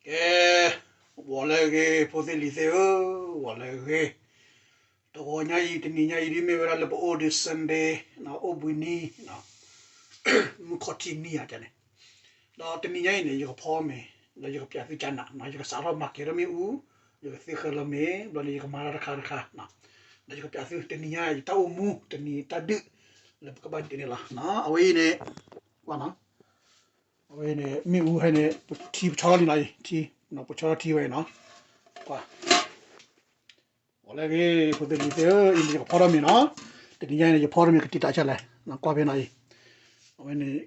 ကဲ, ဂီၤလၢအဂ့ၤ ဖိသ့ၣ်လံၤသ့ၣ်ဧၢ, ဂီၤလၢအဂ့ၤ, တဂီၤညါအံၤ တနံၤညါအံၤ ဒ်မ့ၢ်ဝဲဒၣ်လၢပအိၣ်ဒံး Sunday အိၣ်ဘှံးနံၤ မုၢ်ခီၣ်ထံးနံၤဧါန့ၣ်, ဒီးတနံၤညါအံၤန့ၣ် ယကဖီမ့ၤ, ဒီးယကပျးသုကနၣ်, ယကစးထီၣ်မၤကဲၤထီၣ်မ့ၣ်အူ, ယကသ့ဃၢၤလီၤမ့ၤ, ဘျီန့ၣ် ယကမၤတၢ်တခါတခါ, ဒီးယကပျးသုတနံၤညါအံၤ တၢ်အိၣ်မူ တနံၤတၢ်ဒုး လၢပကဘၣ်ဒုးန့ၣ်လီၤ. အဝဲအံၤန့ၣ်, ကွၢ်နီၤ, အဝဲအံၤန့ၣ် မ့ၣ်အူဖဲန့ၣ် ပထံပဆီထီၣ်လံနီၤအံၤ, ထံ, ပဆီထီၣ်ထံဝဲအံၤနီၤ, ကွၢ် ဂီၤလၢအဂ့ၤ ဖိသ့ၣ်လံၤသ့ၣ်ဧၢ, အံၤန့ၣ် ယကဖီထီၣ်မ့ၤနီၤ, တနံၤညါအံၤန့ၣ် ယဖီထီၣ်မ့ၤကတံာ်တာ်ဆဲလဲၣ်, ကွၢ်ဖဲနီၤအံၤ, အဝဲန့ၣ်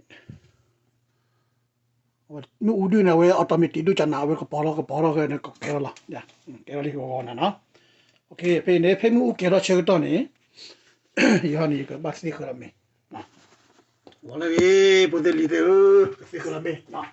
မ့ၣ်အူဒုးန့ၣ် အဝဲ automatic ဒုးကနၣ် အဝဲကပီၤထီၣ် ကပီၤထီၣ် ကဲထီၣ်လီၤ, ကဲထီၣ်လံဂီၤဂီၤန့ၣ်နီၤ, ဖဲအံၤန့ၣ် ဖဲမ့ၣ်အူကဲထီၣ်ဆၢကတီၢ်န့ၣ်, ယဟီန့ၣ် ယကဘၣ်သ့ဃၢၤလီၤမ့ၤ, ဂီၤလၢအဂ့ၤ ဖိသ့ၣ်လံၤသ့ၣ်ဧၢ, ကသ့ဃၢၤလီၤမ့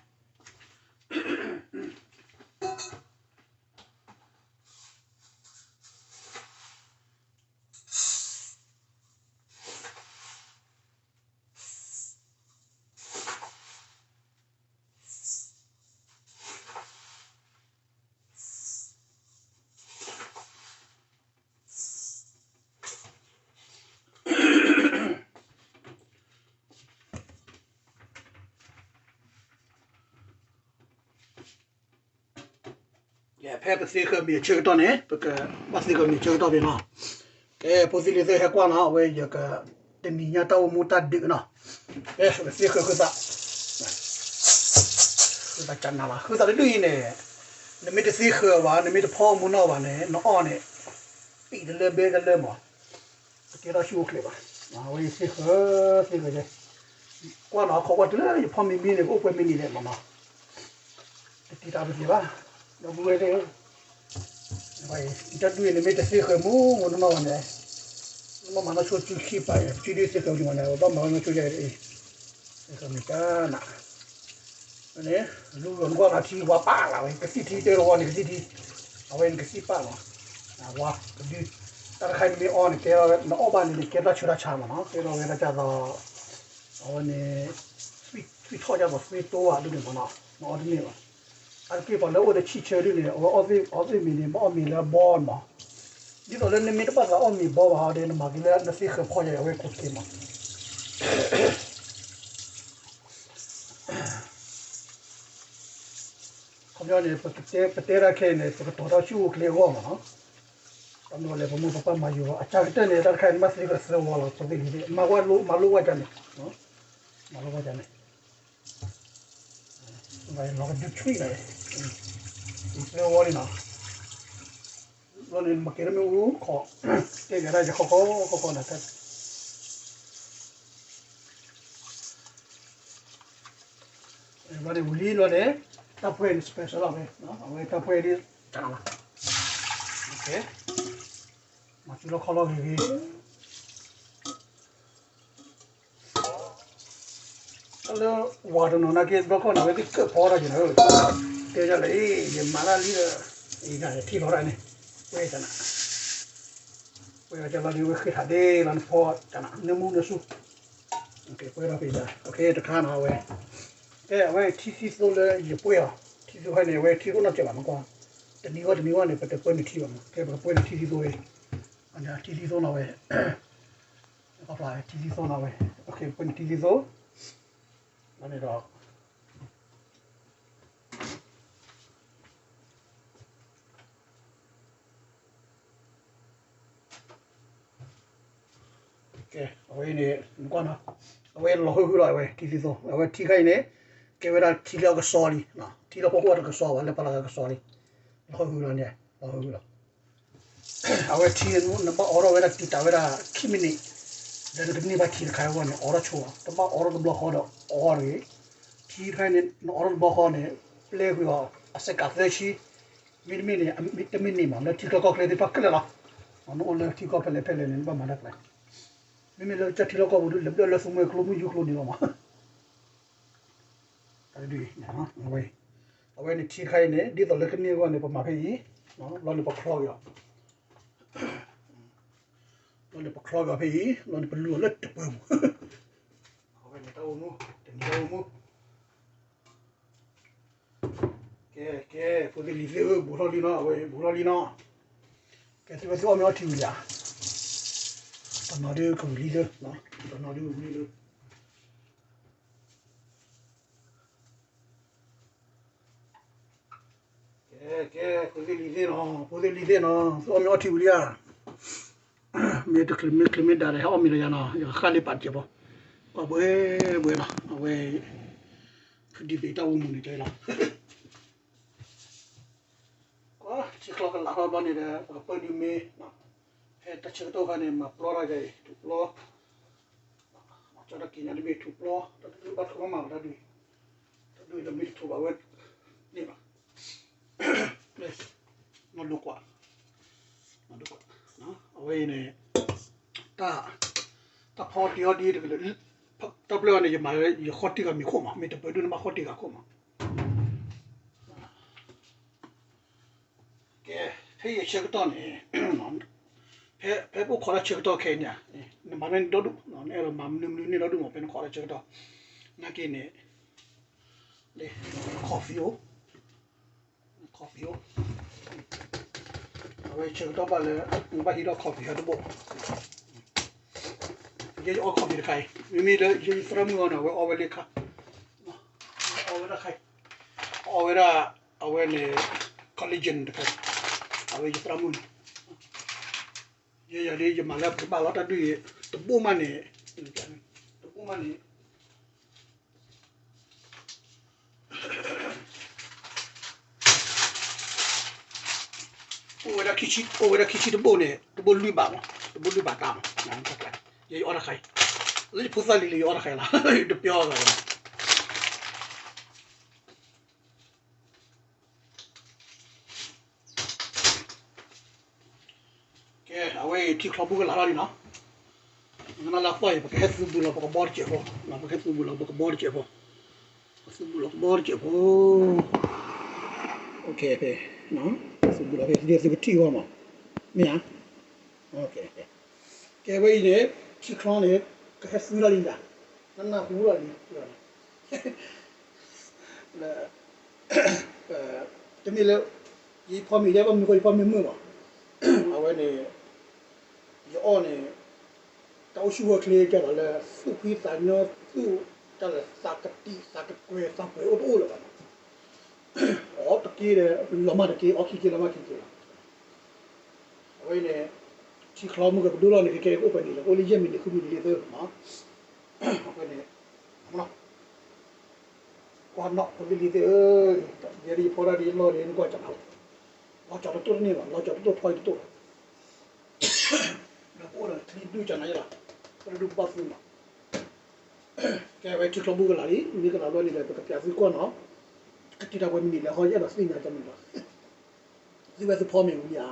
ၤ ဖဲပသ့ဃၢၤမ့ၤအဆၢကတီၢ်န့ၣ် ပကဘၣ်သ့ဃၢၤမ့ၤအဆၢကတီၢ်ဖဲနီၤ, ကဲ ဖိသ့ၣ်လံၤသ့ၣ်ဟဲကွၢ်နီၤ, အဝဲယက တနံၤညါတၢ်အိၣ်မူတၢ်ဒုးနီၤ, ကဲ ပကသ့ဃၢၤဃုသး, ဃုသးကနၣ်လီၤ, ဃုသးတဒုးအံၤန့ၣ်, နမ့ၢ်တသ့ဃၢၤဘၣ် နမ့ၢ်တဖီအီၣ်မူနီၢ်ဘၣ်န့ၣ် နအီၣ်န့ၣ် ပံာ်တလၢဘဲတလၢမး, တကဲထီၣ်ဆူၣ်အိၣ်ချ့ဘၣ်, အဝဲသ့ဃၢၤ သ့ဃၢၤယဲ, ကွၢ်နီၤ ခီကွၢ်တုၤလၢယဖီမ့ၤမ့ၢ်န့ၣ် ကအိၣ်ပှဲၤမ့ၢ်နံၤလဲၣ်မးနီၤ, တတံာ်တာ်ပသ့ဘၣ်, ဒီပုၢ်ဝဲၢ်သ့ၣ်ဧၢ, တၢ်ဒုးအံၤ နမ့ၢ်တသ့ဃၢၤမူမူနီၢ်နီၢ်ဘၣ်န့ၣ်, နဘၣ်မၤနီၢ်ဆိစုခံပာ်အံၤ စုဒုးသ့ဃၢၤဝံၤမးန့ၣ် အဝဲဘၣ်မၤနီၢ်ဆိယဲအံၤ, သ့ဃၢၤမ့ၤကနၣ် န့ၣ် လူၤဂီၤနကွၢ်နီၤ ထံဝါပာ်လီၤဝဲ ကသံၣ်ထံတဲတဝီန့ၣ် ကသံၣ်ထံ, အဝဲန့ၣ်ကသံၣ်ပာ်လီၤ, ဝါကဒု, တၢ်တခါအံၤနမ့ၢ်အီန့ၣ် ကဲထီၣ် နအီၣ်ဘၣ်န့ၣ်န့ၣ် ကဲထီၣ်ဆၢထီၣ်ဆါမးနီၤ ကဲထီၣ်ဝဲဒၣ်ဒ်သိး, အဝဲန့ၣ်, သွံၣ်ထီၣ်ဒ်သိးသွံၣ်တိဝဲဒ်န့ၣ်မးနီၤ နအီတန့ၢ်ဘၣ်, အါတက့ၢ်ပှၤလၢအိၣ်ဒီးဆံၣ်ဆၢဒ်န့ၣ် အဝဲအီၣ်သ့ၣ်မ့ၤန့ၣ် ဘၣ်အီၣ်မ့ၤလၢအဘီန့ၣ်မး, ဒ်သိးလၢနမ့ၢ်တဘၣ်သးအီၣ်မ့ၤဘီဘၣ်ဒီး နမၤက့ၤလၢနသ့ဃၢၤဖီယဲအဝဲကိးတက့ၢ်မး ခီပညီန့ၣ် ပတဲတၢ်ခဲအံၤန့ၣ် ပကတီၤတၢ်ဆူၣ်အိၣ်ချ့အဂီၢ်မးနီၤ, တၢ်မနုၤလဲၣ် ပမိၢ်ပပၢ်မၤယိၤအီၤ အစှၤကတၢၢ်န့ၣ် တၢ်တခါအံၤ နဘၣ်သ့ဃၢၤသၢဝီလီၤ ပသ့ၣ်လံၤသ့ၣ် မၤဝဲလိၣ် မၤလိၣ်ဝဲဒ်န့ၣ်, မၤလိၣ်ဝဲဒ်န့ၣ်, လီၤကဒုဆွံၣ်လီၤ, သၢဝီလံနီၤ, ဘျီန့ၣ် မၤကဲၤထီၣ်မ့ၣ်အူခီၣ်, တဲကဲၤဒၣ်ယခီခီခီခီနၤ ဘျီန့ၣ် ဝံၤလံဘျီန့ၣ် တၢ်ပှဲၤန့ၣ် special လီၤဝဲ, အဝဲတၢ်ပှဲၤဒ်တၢ်လီၤ, မၤစုလီၢ်ခီၣ်လီၢ်ဂ့ၤဂ့ၤ, တၢ်လၢဝၤတနီၤနာ်က့ ဘျီခီၣ်န့ၣ် အဝဲသ့ၣ်ကၢၣ်ဖီတၢ်က့ၤနၤဧၢ, တဲဒ်လဲၣ်အံၤ ယမၤတၢ်လံဒီး ယထံၣ်လီၤတၢ်န့ၣ်, ပှဲၤတၢ်နၤ ပှဲၤဒီးကလီၤဒ်ဝဲဃ့ထးဒ့လီၤနဖီတၢ်နၤ နၢမူနၢဆူ ပှဲၤဒီးဖဲယၤ တခါနီၤအဝဲ, ကဲအဝဲထံသံသိလၢယပှဲၤအီၤ ထံသံသိဖဲန့ၣ် အဝဲထံအိၣ်နီၢ်စဲးဘၣ်မကွၢ်, တနံၤဂီၢ်တနံၤဂီၢ်န့ၣ် ပတပှဲၤန့ၢ်ထံဘၣ်မး ကဲပကပှဲၤန့ၢ်ထံသံသိဝဲ, ထံသံသိနီၤဝဲ, ထံသံသိနီၤဝဲ, ပှဲၤန့ၢ်ထံသံသိ, န့ၣ်ဒီး ကဲ အဝဲန့ၣ် နကွၢ်နီၤ, အဝဲလီၤဟုၣ်ဟုၣ်လီၤ အဝဲထံသံသိ, အဝဲထံခါအံၤန့ၣ် ကဲဝဲဒၣ်ထံလၢအကစီလံ, ထံလၢဖီခိၣ်တကစီဘၣ် လၢပလၢ်ဂၤကစီလံ, လီၤဟုၣ်ဟုၣ်လီၤန့ၣ် လီၤဟုၣ်ဟုၣ်လီၤ, အဝဲထံ နဘၣ်အိးထီၣ်ဝဲဒၣ်တံာ်တာ်ဝဲဒၣ်ခံမံးနံး, ဒီးနကန့ၢ်ဘၣ်ထံတခါအဂီၢ်န့ၣ် အိးထီၣ်ဆိအီၤ, တဘၣ်အိးထီၣ်တဘျီဃီဒီးအိးတဂ့ၤ, ထံတခါအံၤန့ၣ် နအိးထီၣ်တဘျီဃီန့ၣ် ပျဲကွံာ်အီၤ အစဲးကးသၢဆံ, မ့တမ့ၢ်န့ၣ် တမ့ၢ်န့ၣ်မး လၢထံချီၣ်ကီၢ်ချၢသ့ၣ်တဖၣ်ခဲလၢာ်လီၤ, နအိၣ်လၢထံကီၢ်ဖဲလဲၣ်ဖဲလဲၣ်န့ၣ် နဘၣ်မၤတၢ်ကျဲ, မ့မ့ၢ်လၢကစၢၢ်ထံလီၢ်ကီၢ်ပူၤဒုး လဲၤဘျၢလၢသူမှဲကျိမုၢ်ယူကျိန့ၣ်လီၤမး တၢ်တဒုအံၤ, အဝဲန့ၣ်ထံတခါအံၤန့ၣ် ဒ်သိးလၢကန့ၢ်အဂီၢ်န့ၣ် ပမၤဖဲအံၤ, ဘျီန့ၣ်ပချီက့ၤအီၤ, ဘျီန့ၣ်ပချီက့ၤအီၤဖဲအံၤ ဘျီန့ၣ်ပလူၤအီၤလၢတပၢၤပူၤ, အဝဲန့ၣ်တၢ်အိၣ်မူ, တနံၤတၢ်အိၣ်မူ, ကဲ ကဲ ဖိသ့ၣ်လံၤသ့ၣ်ဧၢ, ဘူးထီၣ်လံနီၤ, အဝဲဘူးထီၣ်လံနီၤ. ကဲ သုဝဲသုအီၣ်မ့ၤအီထံဝံၤလံဧါ. တနီၤဒုးကဝံၤလံလၢ, တနီၤဒုးကဝံၤလံလၢ. ကဲ ကဲ ဖိသ့ၣ်လံၤသ့ၣ်နီၤ, ဖိသ့ၣ်လံၤသ့ၣ်နီၤ, သုအီၣ်မ့ၤအီထံဝံၤလံဧါ. မ့ၢ်တချုးမ့ၢ်ချုးမ့ၢ်ဒၣ်ဒီး ဟဲအီၣ်မ့ၤဒီးယၤနီၤ, ယကဃၣ်လၢပာ်တစဲးဖိ, ကွၢ်ဘှဲဘှဲနီၤ, အဝဲ ဖုဒံဘ့ၣ်တၢ်အိၣ်မူန့ၣ်တဲလီၤ. ကွၢ် ထံချီကလးထီၣ်ဘျီန့ၣ်ဒီး ပကပၢဒုးမ့ၢ်, ဖဲတၢ်ဆၢကတီၢ်ခါန့ၣ် မၤပျီတၢ်ယၤအံၤ ထူးပျီ, ကၠီတၢ်က့ၤညါတဘ့ၣ်ထူးပျီ, တၢ်တဘ့ၣ်ဘၣ်ထူးမးမးတၢ်ဒုး, တၢ်ဒုးလၢမ့ၢ်တထူးဘၣ်ဝဲန့ၣ်ဘၣ်. နီၢ်ဒိကွၢ်, နီၢ်ဒိကွၢ်, အဝဲအံၤန့ၣ် တၢ်, တၢ်ဖီတ့ၢ်အီၤဒ်တကလုာ်, တၢ်ပျဲအီၤန့ၣ် ယမၤလၢယဃီတံၢ်ဂၤမ့ၤခိၣ်မး, မ့ၢ်တပၢဒုးန့ၣ်ဘၣ်ဃီတံၢ်ဂၤခိၣ်မး. ကဲ ဖဲယဆၢကတီၢ်န့ၣ်, ဖဲ, ဖဲပအိၣ်ခိးတၢ်ဆၢကတီၢ်ခဲအံၤန့ၣ်, နမၤန့ၢ်ဒီဒူၣ်, နအဲၣ်ဒိးမၤမနုၤမနုၤန့ၢ်ဒီဒူၣ်မး ဖဲနခိးတၢ်ဆၢကတီၢ်, နာ်က့န့ၣ်, လၢ coffee အိၣ်, coffee အိၣ်, အဝဲဆၢကတီၢ်ဘၣ်လၢ နဘၣ်ဟံးထီၣ် coffee ဟဲတဘိ, ယဲယအီ coffee တခါအံၤ, မ့မ့ၢ်လၢယသရၣ်မုၣ်အီၤန့ၣ် အဝဲအီဝဲလၢခါ, အီဝဲဒၣ်ခါအံၤ, အီဝဲဒၣ်, အဝဲန့ၣ် collagen တခါအံၤ, အဝဲယသရၣ်မုၣ်န့ၣ်, ယဲယၤလၢယမၤလၢပကဘၣ်လီၤတၢ်ဒုးအံၤ, တဘိၣ်မးန့ၣ်, တဘိၣ်မးန့ၣ် အိၣ်ဝဲဒၣ်ခံဆံ, အိၣ်ဝဲဒၣ်ခံဆံတဘိၣ်န့ၣ် တဘိၣ်လွံၢ်ဘးမး, တဘိၣ်လွံၢ်ဘးတၢ်မး, ယဲယအီၣ်တၢ်ခါအံၤ, လၢယဖိသၣ်လံၤလၢယအီၣ်တၢ်ခါအံၤလီၤ, တပျီအီၤလီၤ. ကဲ အဝဲအံၤထံချီဘူကလးထီၣ်လံနီၤ, နလၢအသီအံၤ ပကဟဲသူဘူးလီၤ ပကဘီတစဲးဖိ, ပကဟဲသူဘူးလီၤ ပကဘီတစဲးဖိ, ပသူဘူးလီၤကဘီတစဲးဖိ, သူဘူးလီၤဖဲသုကထံၣ်အဂီၢ်မး, မ့ၢ်ဧါ, ကဲဝဲအံၤန့ၣ် ထံချီန့ၣ် ကဟဲသူထီၣ်လံဒၣ်, နနၢ်ဟူထီၣ်လံ, တမ့ၢ်လၢ ယဖီမ့ၤယဲဘၣ်မနုၤဃိ ယဖီမ့ၤမုာ်ဘၣ်, အဝဲန့ၣ် ယအီၣ်န့ၣ် တၢ်အိၣ်ဆူၣ်အိၣ်ချ့ကဲထီၣ်လၢ သူၣ်ဖှံသးညီသူၣ်, တၢ်လၢသးကတံာ်သးကကွဲၤသးပှဲၤအိၣ်တအိၣ်လၢၤဘၣ်နီၤ, အီၣ်တက့ၢ်ဒီး လီၤမၢ်တက့ၢ်, အီၣ်ခံက့ၢ်လီၤမၢ်ခံက့ၢ်လီၤ. အဝဲအံၤန့ၣ် ထံချီမုၢ်ကပဒိၣ်လီၤန့ၣ် ကဲကဲကအိၣ်ပှဲၤနံၣ်လဲၣ်, အိၣ်လၢယဲၢ်မံးနံးဃုမံးနံးလံသၢ, အဝဲန့ၣ် ကွၢ်နီၣ်ဖိသ့ၣ်လံၤသ့ၣ်ဧၢ, ယဲဒၣ်ယဖီတၢ်ဒ်ယလီၢ်ဒ်န့ၣ်ကွၢ်ကၢ်နၤလီၤ, လီၤကၠီၤတတိၢ်တန့ၢ်ဘၣ်, လီၤကၠီၤတတိၢ်ဖီအံၤတတိၢ်ဘၣ်, ဒီးပအိၣ်ဒီးချံဒုၣ်ကၢ်နၤယဲလီၤ, ပဒုၣ်ပဘၣ်သူမး, ကဲဝဲထံချီဘူကလးလံ, မ့ၢ်ကလးဘျီန့ၣ်ဒီး ပကပျးသုကွၢ်နီၤ, ကတံာ်တၢ်ပှဲၤမံးနံးလဲၣ် ဟီယအဲၣ်ဒိးသ့ၣ်ညါတမံၤလီၤ. သုဝဲသုဖီမ့ၤဝံၤဧါ,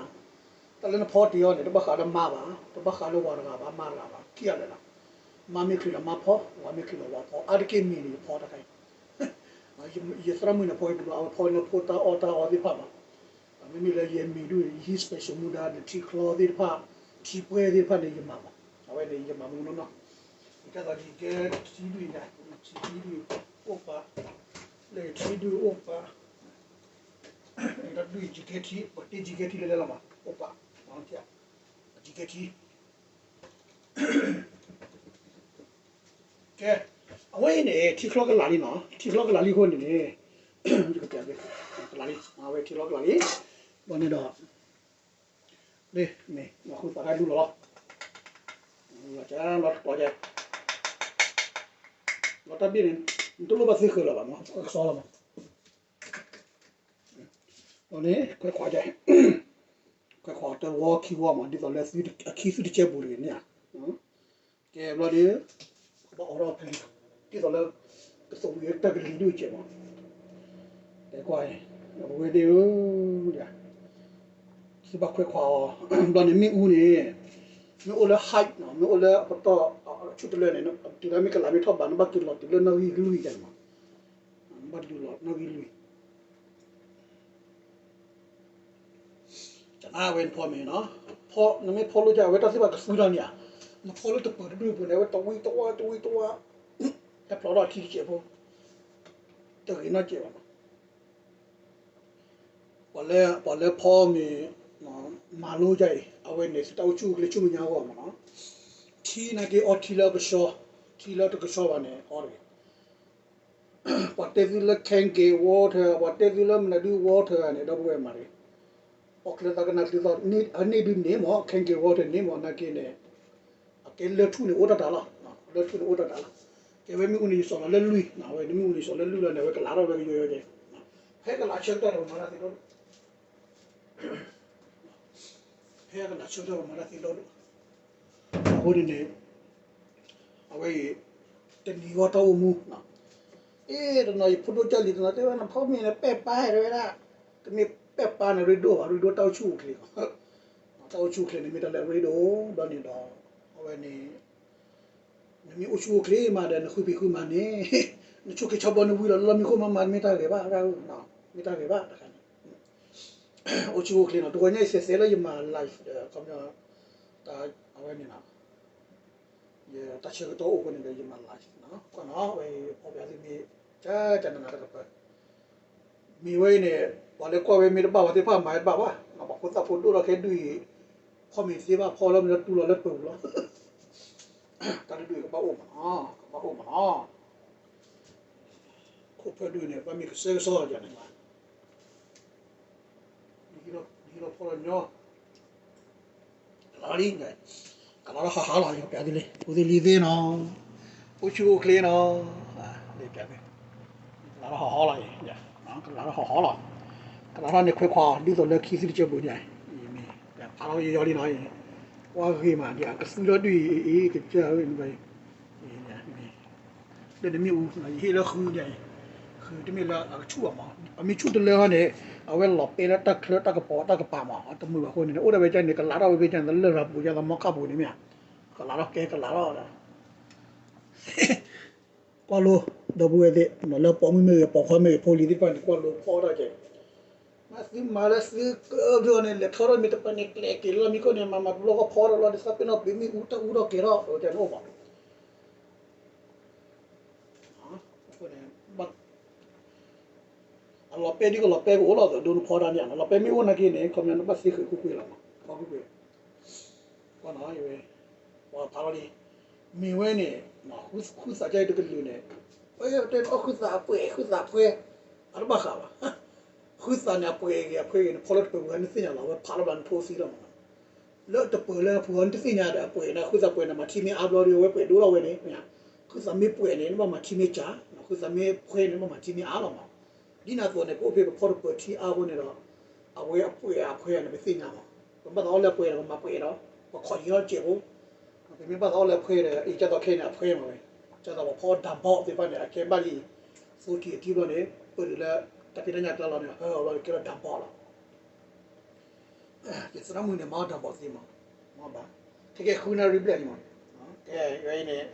တၢ်လၢနဖီတ့ၢ်အီၤန့ၣ် တဘၣ်ဃးဒီးမါဘၣ်, တဘၣ်ဃးလၢဝၤတဂၤဘၣ်, မါတဂၤဘၣ်, ခံဂၤလၢာ်လီၤ. မါမ့ၢ်ချုးဒီးမါဖီ, ဝၤမ့ၢ်ချုးဒီးဝၤဖီ, အါတက့ၢ်မ့ၤန့ၣ် ယဖီတခါအံၤ, ယသရၣ်မုၣ်န့ၣ် ဖီဝဲတဘျီ, အဝဲဖီလၢဖိတၢ်အီၣ်တၢ်အီသ့ၣ်တဖၣ်ဘၣ်, မ့မ့ၢ်လၢယမ့ၤဒုၣ် ယဟံး special မူဒါဒီးထံချီသ့ၣ်တဖၣ်, ထံပှဲၤသ့ၣ်တဖၣ်န့ၣ် ယမၤဘၣ်, အဝဲန့ၣ် ယမၤမူနီၢ်နီၢ်, ယကဲသိးယကဲထံဒုၣ်ညါ, ထံဒုၣ်အိၣ်ပာ်, လၢထံဒုၣ်အိၣ်ပာ် တၢ်ဒုၣ်ယကဲထံ, ပှၤတ့ယကဲထံလဲၤလဲၤလီၤမး, အိၣ်ပာ်, ယကဲထံ, ကဲ, အဝဲအံၤန့ၣ် ထံချီကလးလံနီၤ, ထံချီကလးလံအဃိန့ၣ်န့ၣ်, ယကတဲ, ကလးလံ, အဝဲထံချီကလးလံ, ဘၣ်န့ၣ်ဒီး, မ့ၢ်, မ့ၢ်ဃုသးတၢ်ဒူလီၤလီၤ, လီၤတတီၤကဲ, လီၤတၢ်ဘ့ၣ်န့ၣ်, နတလိၣ်ဘၣ်သ့ဃၢၤလၢၤဘၣ်မး, ကစီလီၤမး ဒီးန့ၣ် ခွဲးခွးကဲ, ခွဲးခွးတဝီခံဝီမး ဒ်သိးလၢအခံသုတကဲဘူးတဂ့ၤန့ၣ်ဧါ, ကဲဘျီဒီး, ဘၣ်အိးထီၣ်ဖဲန့ၣ်, ဒ်သိးလၢ, ကသဝံးတၢ်ကလံၤဒိၣ်ကဲမး, တဲကွၢ်, အဝဲဒၣ်ဧၢ, သုဘၣ်ခွဲးခွးအီၤ, ဘျီန့ၣ်မ့ၣ်အူန့ၣ်, မ့ၢ်အိၣ်လၢ height နီၤ, မ့ၢ်အိၣ်လၢအပတီၢ်, ဆူၣ်တလၢန့ၣ်, တုၤလၢမ့ၢ်ကလးမ့ၢ်ထီၣ်ဘး နဘၣ်က့ၤလီၤတုၤလၢနီၣ်ဂံၢ်လွံၢ်ကဲမး, ဘၣ်တုၤလီၤနီၣ်ဂံၢ်လွံၢ် ကနၣ်ဝဲနဖီမ့ၤနီၤ, နမ့ၢ်ဖီလိကၢ် အဝဲတၢ်သ့ၣ်တဖၣ်ကသူထီၣ်န့ၣ်ဧါ, နဖီလၢတပၢၤတဒူၣ်အပူၤန့ၣ် အဝဲတဝံတဝါတဝံတဝါ, ဟဲဖျိးထီၣ်ထံတစဲးဖိ, တဂ့ၤနီတစဲးဘၣ်နီၤ. ပှၤလၢ ပှၤလၢဖီမ့ၤ မၤလိယါအံၤ အဝဲန့ၣ် သုတၢ်အိၣ်ဆူၣ်အိၣ်ချ့ဆူမဲာ်ညါအဂီၢ်မးနီၤ, ထံနာ်က့အီထံလၢကဆှီ, ထံလၢတကဆှီဘၣ်န့ၣ် အီတဂ့ၤ. ပှၤတဲသုလၢ Kangen water, ပှၤတဲသုလၢမနုၤဒု water န့ၣ် ဒီပုၢ်ဝဲၢ်မၤတဂ့ၤ. အီၣ်ချ့သးကနၣ်ချ့သီ အန့ၢ်ဒုန့ၣ်မး Kangen water န့ၣ်မး နာ်က့န့ၣ် အကဲလၢၢ်ထူၣ်န့ၣ်အိၣ်တၢ်တၢ်လီၤ, လၢၢ်ထူၣ်န့ၣ်အိၣ်တၢ်တၢ်လီၤ. ကဲဝဲမ့ၣ်အူန့ၣ် ယစီၤလီၤလၢလွံၢ်, အဝဲန့ၣ်မ့ၣ်အူန့ၣ် ယစီၤလၢလွံၢ်လီၤန့ၣ် အဝဲကလးထီၣ်ဝဲကယိယိကဲ, ဖဲကလးဆၢကတီၢ်ဒီးမၤတၢ်သ့ဒီဒူၣ်, ဖဲကလးဆၢကတီၢ်ဒီးမၤတၢ်သ့ဒီဒူၣ်, အဃိန့ၣ်န့ၣ် အဝဲအံၤ တနံၤဂီၢ်တၢ်အိၣ်မူ, အ့ တနီၤယဖိဒိၣ်ကၢ်လံၤတနီၤတဲဝဲ နဖီမ့ၤန့ၣ် ပဲာ်ပါဟဲတဲဝဲဒၣ်, တမ့ၢ်ပဲာ်ပါန့ၣ် ရ့ဒိၣ်ဘၣ် ရ့ဒိၣ်တၢ်အိၣ်ဆူၣ်အိၣ်ချ့လီၤ. တၢ်အိၣ်ဆူၣ်အိၣ်ချ့န့ၣ် မ့ၢ်တၢ်လၢအရ့ဒိၣ် ဒီးန့ၣ်ဒီး အဝဲန့ၣ် နမ့ၢ်အိၣ်ဆူၣ်အိၣ်ချ့မးဒီး နဃုဖံးဃုမၤန့ၣ် နဆိၣ်က့ၤဆီဘီနဝံၤလီၤ လီၢ်မံခိၣ်မးမး မ့ၢ်တၢ်ဂ့ၤဘၣ်, မ့ၢ်တၢ်ဂ့ၤဘၣ်တခါန့ၣ်, အိၣ်ဆူၣ်အိၣ်ချ့နီၤ. တဂီၤညါအံၤ စဲးစဲးလၢယမၤ live ဒီး ခီပညီ တၢ်အဝဲန့ၣ်နီၤ ယတၢ်ဆၢကတီၢ်အိၣ်အဃိန့ၣ်ဒီး ယမၤ live နီၤ, ကွၢ်နီၤ ဝဲအံၤ ဖီပၠးသုမ့ၢ် ကကနနၤတကပၤ မ့ၢ်ဝဲအံၤန့ၣ် ပှၤလၢကွၢ်ဝဲမ့ၢ်တဘၣ် ပှၤသ့ၣ်တဖၣ်မၤဝဲတဘၣ်ဘၣ်, ပှၤဖိသၣ်ဖိဒိၣ်ထီၣ်ခဲဒုးအံၤ ဖီမ့ၤသ့ဘၣ်ဖီလၢမ့ၢ်လၢတူၢ်လီၤလၢပှဲၤပူၤလီၤ, တၢ်တဒုးအံၤကဘၣ်အိၣ်မးနီၤ, ကဘၣ်အိၣ်မးနီၤ, ခိၣ်ဖၢဒုးန့ၣ် ဘၣ်မ့ၢ်ကစၢကစီၣ်ယၤန့ၣ်မး ဒ်ဟံၣ်လီၤဖီလီၤညီ ကလးလံ, ကလးထီၣ်ဟးဟးလီၤ ပျးသုလံ ဖိသ့ၣ်လံၤသ့ၣ်နီၤ, အိၣ်ဆူၣ်အိၣ်ချ့နီၤ, ပျးသု, ကလးထီၣ်ဟးဟးလီၤ, ကလးထီၣ်ဟးဟးလီၤ, ကလးထီၣ်န့ၣ်ခွဲးခွါ ဒ်သိးလၢခံသုတကၢပူၤန့ၣ်, မ့ၢ်ဖးလီၤယီၤလံနီၤ, ကွၢ်ဂ့ၤမးဒ်အကသူထီၣ်ဒုးအံၤ အံၤ ကစၢ်ဝဲန့ၣ် လၢနမ့ၣ်အူ ယဟ့ၣ်လၢဃုဒ်အံၤ, ဃုတမ့ၢ်လၢအကဆူၣ်ဘၣ်မး, အမ့ၢ်ဆူၣ်တလၢဟီန့ၣ် အဝဲလီၤပဲလၢတၢ်ချၢတၢ်ကပီၤတၢ်ကပၤမး, အတမုာ်ဘၣ်အဃိန့ၣ် အိၣ်ဒၣ်ဝဲဒ်န့ၣ် ကလးထီၣ်ဝဲဖဲဒ်န့ၣ် လၢရၤပူၤဒ်သိးမီခၣ်ပူၤန့ၣ်မ့ၢ်ဧါ, ကလးထီၣ်ကဲကလးထီၣ် ကွၢ်လိ ဒီပုၢ်ဝဲၢ်သ့ၣ် လၢပိာ်မုၣ်မ့ၢ်ဂ့ၤ ပိာ်ခွါမ့ၢ်ဂ့ၤ ဖိလံၤသ့ၣ်တဖၣ်န့ၣ် ကွၢ်လိဖီအီၣ်တၢ်ကဲ, မ့ၢ်သုမၤလၢသုကၢအဘျီန့ၣ် လဲၤထီထီၣ်မ့ၢ်တပၤန့ၣ် ကျဲက့ၤလီၤမံခိၣ်န့ၣ် မၤမၤတဘျီဃီဖီဒီးလီၤ ဒ်သးပ့ၤနီၣ်ပ့ၤမ့ၣ်အူတၢ်အူထီၣ်ကဲထီၣ် အဝဲတၢ်န့ၣ်အိၣ်မး အဃိန့ၣ် အလီၤပဲဒ်ကလီၤပဲကအိၣ်လီၤ ဒိနဖီတၢ်န့ၣ် လီၤပဲမ့ၢ်အိၣ်နာ်က့န့ၣ် ခီပညီနဘၣ်သ့ဃုာ်ကွ့ၢ်ကွ့ၢ်လီၤမး ဖီကွ့ၢ်ကွ့ၢ် ကွၢ်နီၤ ပှၤဖးလီၤလံ မ့ၢ်ဝဲန့ၣ် ဃုသးကဲတကလုာ်န့ၣ် တဲအီၣ်ဃုသးအပှဲၤ ဃုသးအဖှဲ အတဘၣ်ဃးဘၣ် ဃုသးန့ၣ် အပှဲၤဂ့ၤအဖှဲဂ့ၤ နဖီလၢတပၢၤပူၤ နသ့ၣ်ညါလီၤ အဝဲဖးလီၤဘျီနထိသံလီၤမး လၢတပၢၤလၢအပူၤ နတသ့ၣ်ညါဒီးအပှဲၤန့ၣ် ဃုသးပှဲၤန့ၣ် မၤထံမ့ၢ်အါဘျီဒီး အဝဲပှဲၤဒိၣ်လီၤဝဲန့ၣ် ဃုသးမ့ၢ်ပှဲၤန့ၣ် နဘၣ်မၤထံမ့ၢ်ကၢ် ဃုသးမ့ၢ်ဖှဲန့ၣ် နဘၣ်မၤထံမ့ၢ်အါလီၤမး ဒ်န့ၣ်အသိးန့ၣ် ပအိၣ်ဖဲပဖီတပၢၤထံအါအဃိန့ၣ်ဒီး အဝဲအပှဲၤအဖှဲန့ၣ် ပသ့ၣ်ညါမး ပမ့ၢ်ဘၣ်သးအီၣ်လၢအပှဲၤဒီး ပမၤပှဲၤဒီး ပခိးယံၤထီၣ်စဲးဖိ ပမ့ၢ်ဘၣ်သးအီၣ်လၢအဖှဲဒီး အံၤကၢ်သိးခဲအံၤန့ၣ် အဖှဲမးဝဲ ကၢ်သိးပဖီဒၣ်ဘီသ့ၣ်တဖၣ်န့ၣ် အကဲဘၣ်လံ သိကံၤအထံဘျီန့ၣ် ပၢၢ်တုၤလၢ တၢ်ဖံးတၢ်ညၣ်တၢ်လီၤန့ၣ် ဟၢအီၤဘျီန့ၣ် ကဲထီၣ်ဒၣ်ဘီလီၤ ယသရၣ်မုၣ်န့ၣ် မၤအီၣ်ဒၣ်ဘီသ့မး မ့ၢ်ဘၣ် ခဲကဲဃုနၣ်ရံၣ်ဘျဲၣ်လံမး ကဲဝဲအံၤန့ၣ်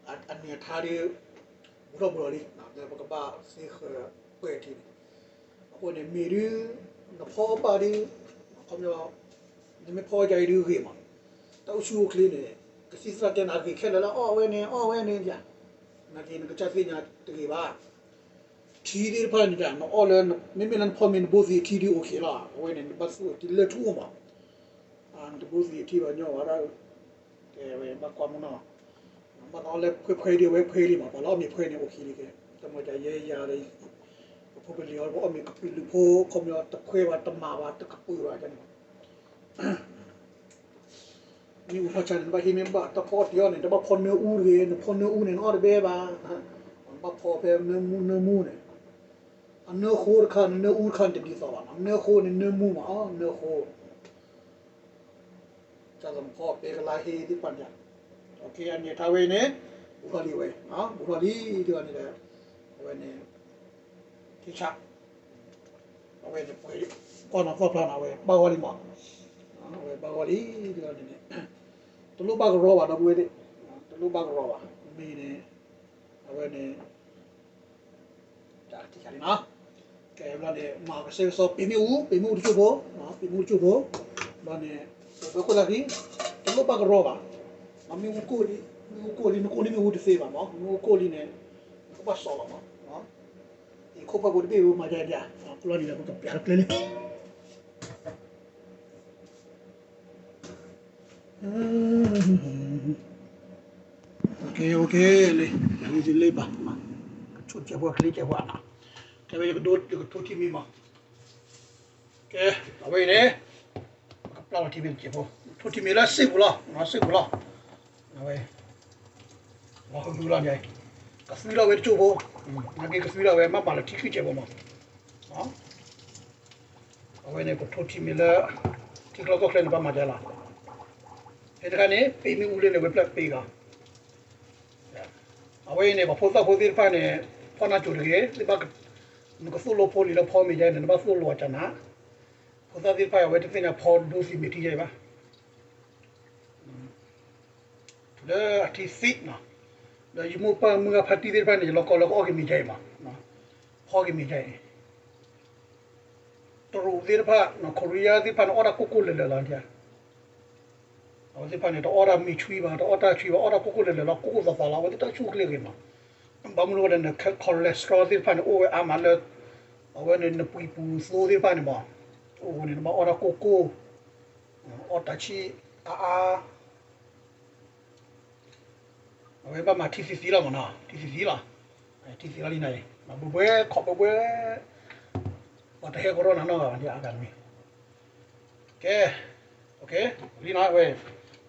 အနံၤအထါဒုး ဘူးထီၣ်ဘူးလီၤလံ လၢပကဘၣ်သ့ဃၢၤပှဲၤထံန့ၣ် အဃိန့ၣ် မ့ၢ်ဒုး နဖီဘၣ်ဒုး ခီပညီ နမ့ၢ်ဖီယၤအံၤဒုးဂ့ၤမး တၢ်အိၣ်ဆူၣ်အိၣ်ချ့န့ၣ် ကသံၣ်သရၣ်တဲနၤဂ့ၤခဲလၢာ်လၢအီၣ်ဝဲန့ၣ် အီၣ်ဝဲန့ၣ်ယၤ နာ်က့နကစၢ်သ့ၣ်ညါတဂ့ၤဘၣ် ထံသ့ၣ်တဖၣ်န့ၣ် နအီၣ်လၢ မ့မ့ၢ်လၢနဖီမ့ၤနဘိသ့ၣ်ထံဒုးအိၣ်ခ့လီၤ အဝဲန့ၣ် နဘၣ်သူၣ်အီၤထံလၢထူအိၣ်မး နတဘိသ့ၣ်ထံဘၣ်ညီဝဲဒၣ် ကဲဝဲဘၣ်ကွၢ်မုၢ်နီၤ ဘၣ်သးအီၣ်လၢဖှဲဖှဲဒုးဝဲဖှဲလံမး ပှၤလၢအီၣ်မ့ၤဖှဲန့ၣ်အိၣ်ခ့လံကဲ တမ့ၢ်တၢ်ယဲယၤဒီး ပဖိပလံၤအီၤ ပအီၣ်မ့ၤကပုာ်လုးဖိ ခီပညီတခွဲးဘၣ်တမးဘၣ်တကပုာ်ဘၣ်န့ၣ် မ့ၣ်အူဖီဆါန့ၣ် နဘၣ်ဟံးမ့ၢ်ဘၣ်တၢ်ဖီအီၣ်တ့ၢ်အီၣ်န့ၣ် နဘၣ်ဖီနၢအူတဂ့ၤ နဖီနၢအူန့ၣ် နအီၣ်တဘဲဘၣ် နဘၣ်ဖီဖဲနၢမူနၢမူန့ၣ် အနၢဃိတခါ နနၢအူတခါန့ၣ်တဒ်သိးဘၣ် နၢဃိန့ၣ်နၢမူမး နၢဃိ တၢ်သးဖီပဲကလါဟ့သ့ၣ်တဖၣ်န့ၣ် အခဲအံၤအန့ၣ်ထါဝဲအံၤန့ၣ် ဘူးထီၣ်လံဝဲ ဘူးထီၣ်လံတဂၤန့ၣ်ဒီး အဝဲန့ၣ် ထံဆး အဝဲန့ၣ်ပှဲၤ ကွၢ်နီၤသီၣ်ဖျါနီၤ အဝဲဘၣ်ဂီၢ်လံမး အဝဲဘၣ်ဂီၢ်လံတဂၤန့ၣ်န့ၣ် တလိၣ်ဘၣ်ကရီဘၣ်ဒီပုၢ်ဝဲၢ်သ့ၣ် တလိၣ်ဘၣ်ကရီဘၣ် မ့ၢ်န့ၣ် အဝဲန့ၣ် တၢ်ထံၣ်ခါလံနီၤ ကဲဘျီန့ၣ် မၤကစဲကစီပ့ၤမ့ၣ်အူ ပ့ၤမ့ၣ်အူတကၠိၢ်ဖိ ပ့ၤမ့ၣ်အူတကၠိၢ်ဖိ ဘျီန့ၣ် ပဘၣ်ခိၣ်သးဃံ တလိၣ်ဘၣ်ကရီဘၣ် မ့ၣ်အူကိၢ်လံ မ့ၣ်အူကိၢ်လံ နကိၢ်န့ၢ်မ့ၣ်အူတသ့ဘၣ်မး မ့ၣ်အူကိၢ်လံန့ၣ် နကဘၣ်စီလီၤမး ယခိၣ်ဖၢပူၤတဘ့ၣ်ဝဲမၤယါဒၣ် ဘျီန့ၣ်ဒီးပကပျးတကျဲလံ OK OK လံ, ယၤလံလံဘၣ်, ကဆိကဲးဖိ ကလံကဲးဖိနီၤ, ကဲဝဲယကဒိ ယကထိထံမံၤမး, ကဲ, အဝဲအံၤန့ၣ် ကပျၢ်လီၤထံမံၤတကဲးဖိ, ထိထံမံၤလၢစ့ၢ်ပူၤလီၤ, စ့ၢ်ပူၤလီၤ, အဝဲ လီၤကဟုလီၤန့ၣ်, ကသွံလီၤဝဲတကၠိဖိ, နာ်က့ကသွံလီၤဝဲ မ့ၢ်မၤလၢထံခုၣ်ကဲးဖိမး, အဝဲန့ၣ် ပထိထံမံၤလၢ ထံကျိကီၢ်ချၢန့ၣ် ဘၣ်မၤဒ်လဲၣ်, ဖဲတခါန့ၣ် ပ့ၤမ့ၣ်အူလၢန့ၣ် ဝဲဖျၢၣ်ပ့ၤဂၤ, အဝဲအံၤန့ၣ် ပှၤဖိသၣ်ဖိသ့ၣ်တဖၣ်န့ၣ် ဖီၣ်နၢ်ကၠိၤတဂ့ၤ, နကသိၣ်လိဖိလံၤလၢဖီမ့ၤယါန့ၣ် နဘၣ်သိၣ်လိအကနၣ်, ဖိသၣ်သ့ၣ်တဖၣ်အဝဲတသ့ၣ်ညါဖီဒိသံးမ့ၤထံယါအံၤဘၣ် တုၤလၢအထံသံးနီၤ, ဒီးယမိၢ်ပၢ်မုၢ်ဂၢ်ဖါတံၢ်သ့ၣ်တဖၣ်န့ၣ် ယလီၤကီလၢကအီၣ်က့ၤမ့ၤယါအံၤမး, ဖီက့ၤမ့ၤယါအံၤ, တရူးသ့ၣ်တဖၣ် Korea သ့ၣ်တဖၣ်န့ၣ် အီၣ်တၢ်ကိၢ်ကိၢ်လၢာ်လၢာ်လီၤ, အဝဲသ့ၣ်တဖၣ်န့ၣ် တအီၣ်တၢ်မ့ၤဆွံဘၣ် တအီၣ်တၢ်ဆွံဘၣ် အီၣ်တၢ်ကိၢ်ကိၢ်လၢာ်လၢာ်လီၤ ကိၢ်ကိၢ်သးသးလီၤ အဝဲသ့ၣ်တၢ်ဆူၣ်ချ့ဂ့ၤမး, ဘၣ်မနုၤဝဲဒၣ်န့ၣ် cholesterol သ့ၣ်တဖၣ်န့ၣ် အိၣ်ဝဲအါမးလၢ အဝဲန့ၣ်နပှံၤပူၤသိသ့ၣ်တဖၣ်န့ၣ်မး, အိၣ်န့ၣ် နဘၣ်အီၣ်တၢ်ကိၢ်ကိၢ်, အီၣ်တၢ်ဆံၣ်အါအါ အဝဲဘၣ်မၤထံသံသံလီၤမးနီၤ ထံသံသံလီၤ, ထံသံလီၤလံနၤအံၤ မၤဘှဲဘှဲခီၣ်ဘှဲဘှဲ, ပှၤတဟဲကရီနၤနီတဂၤဘၣ်အါဂၤတမံၤ, ကဲ, လံနီၤဝဲ,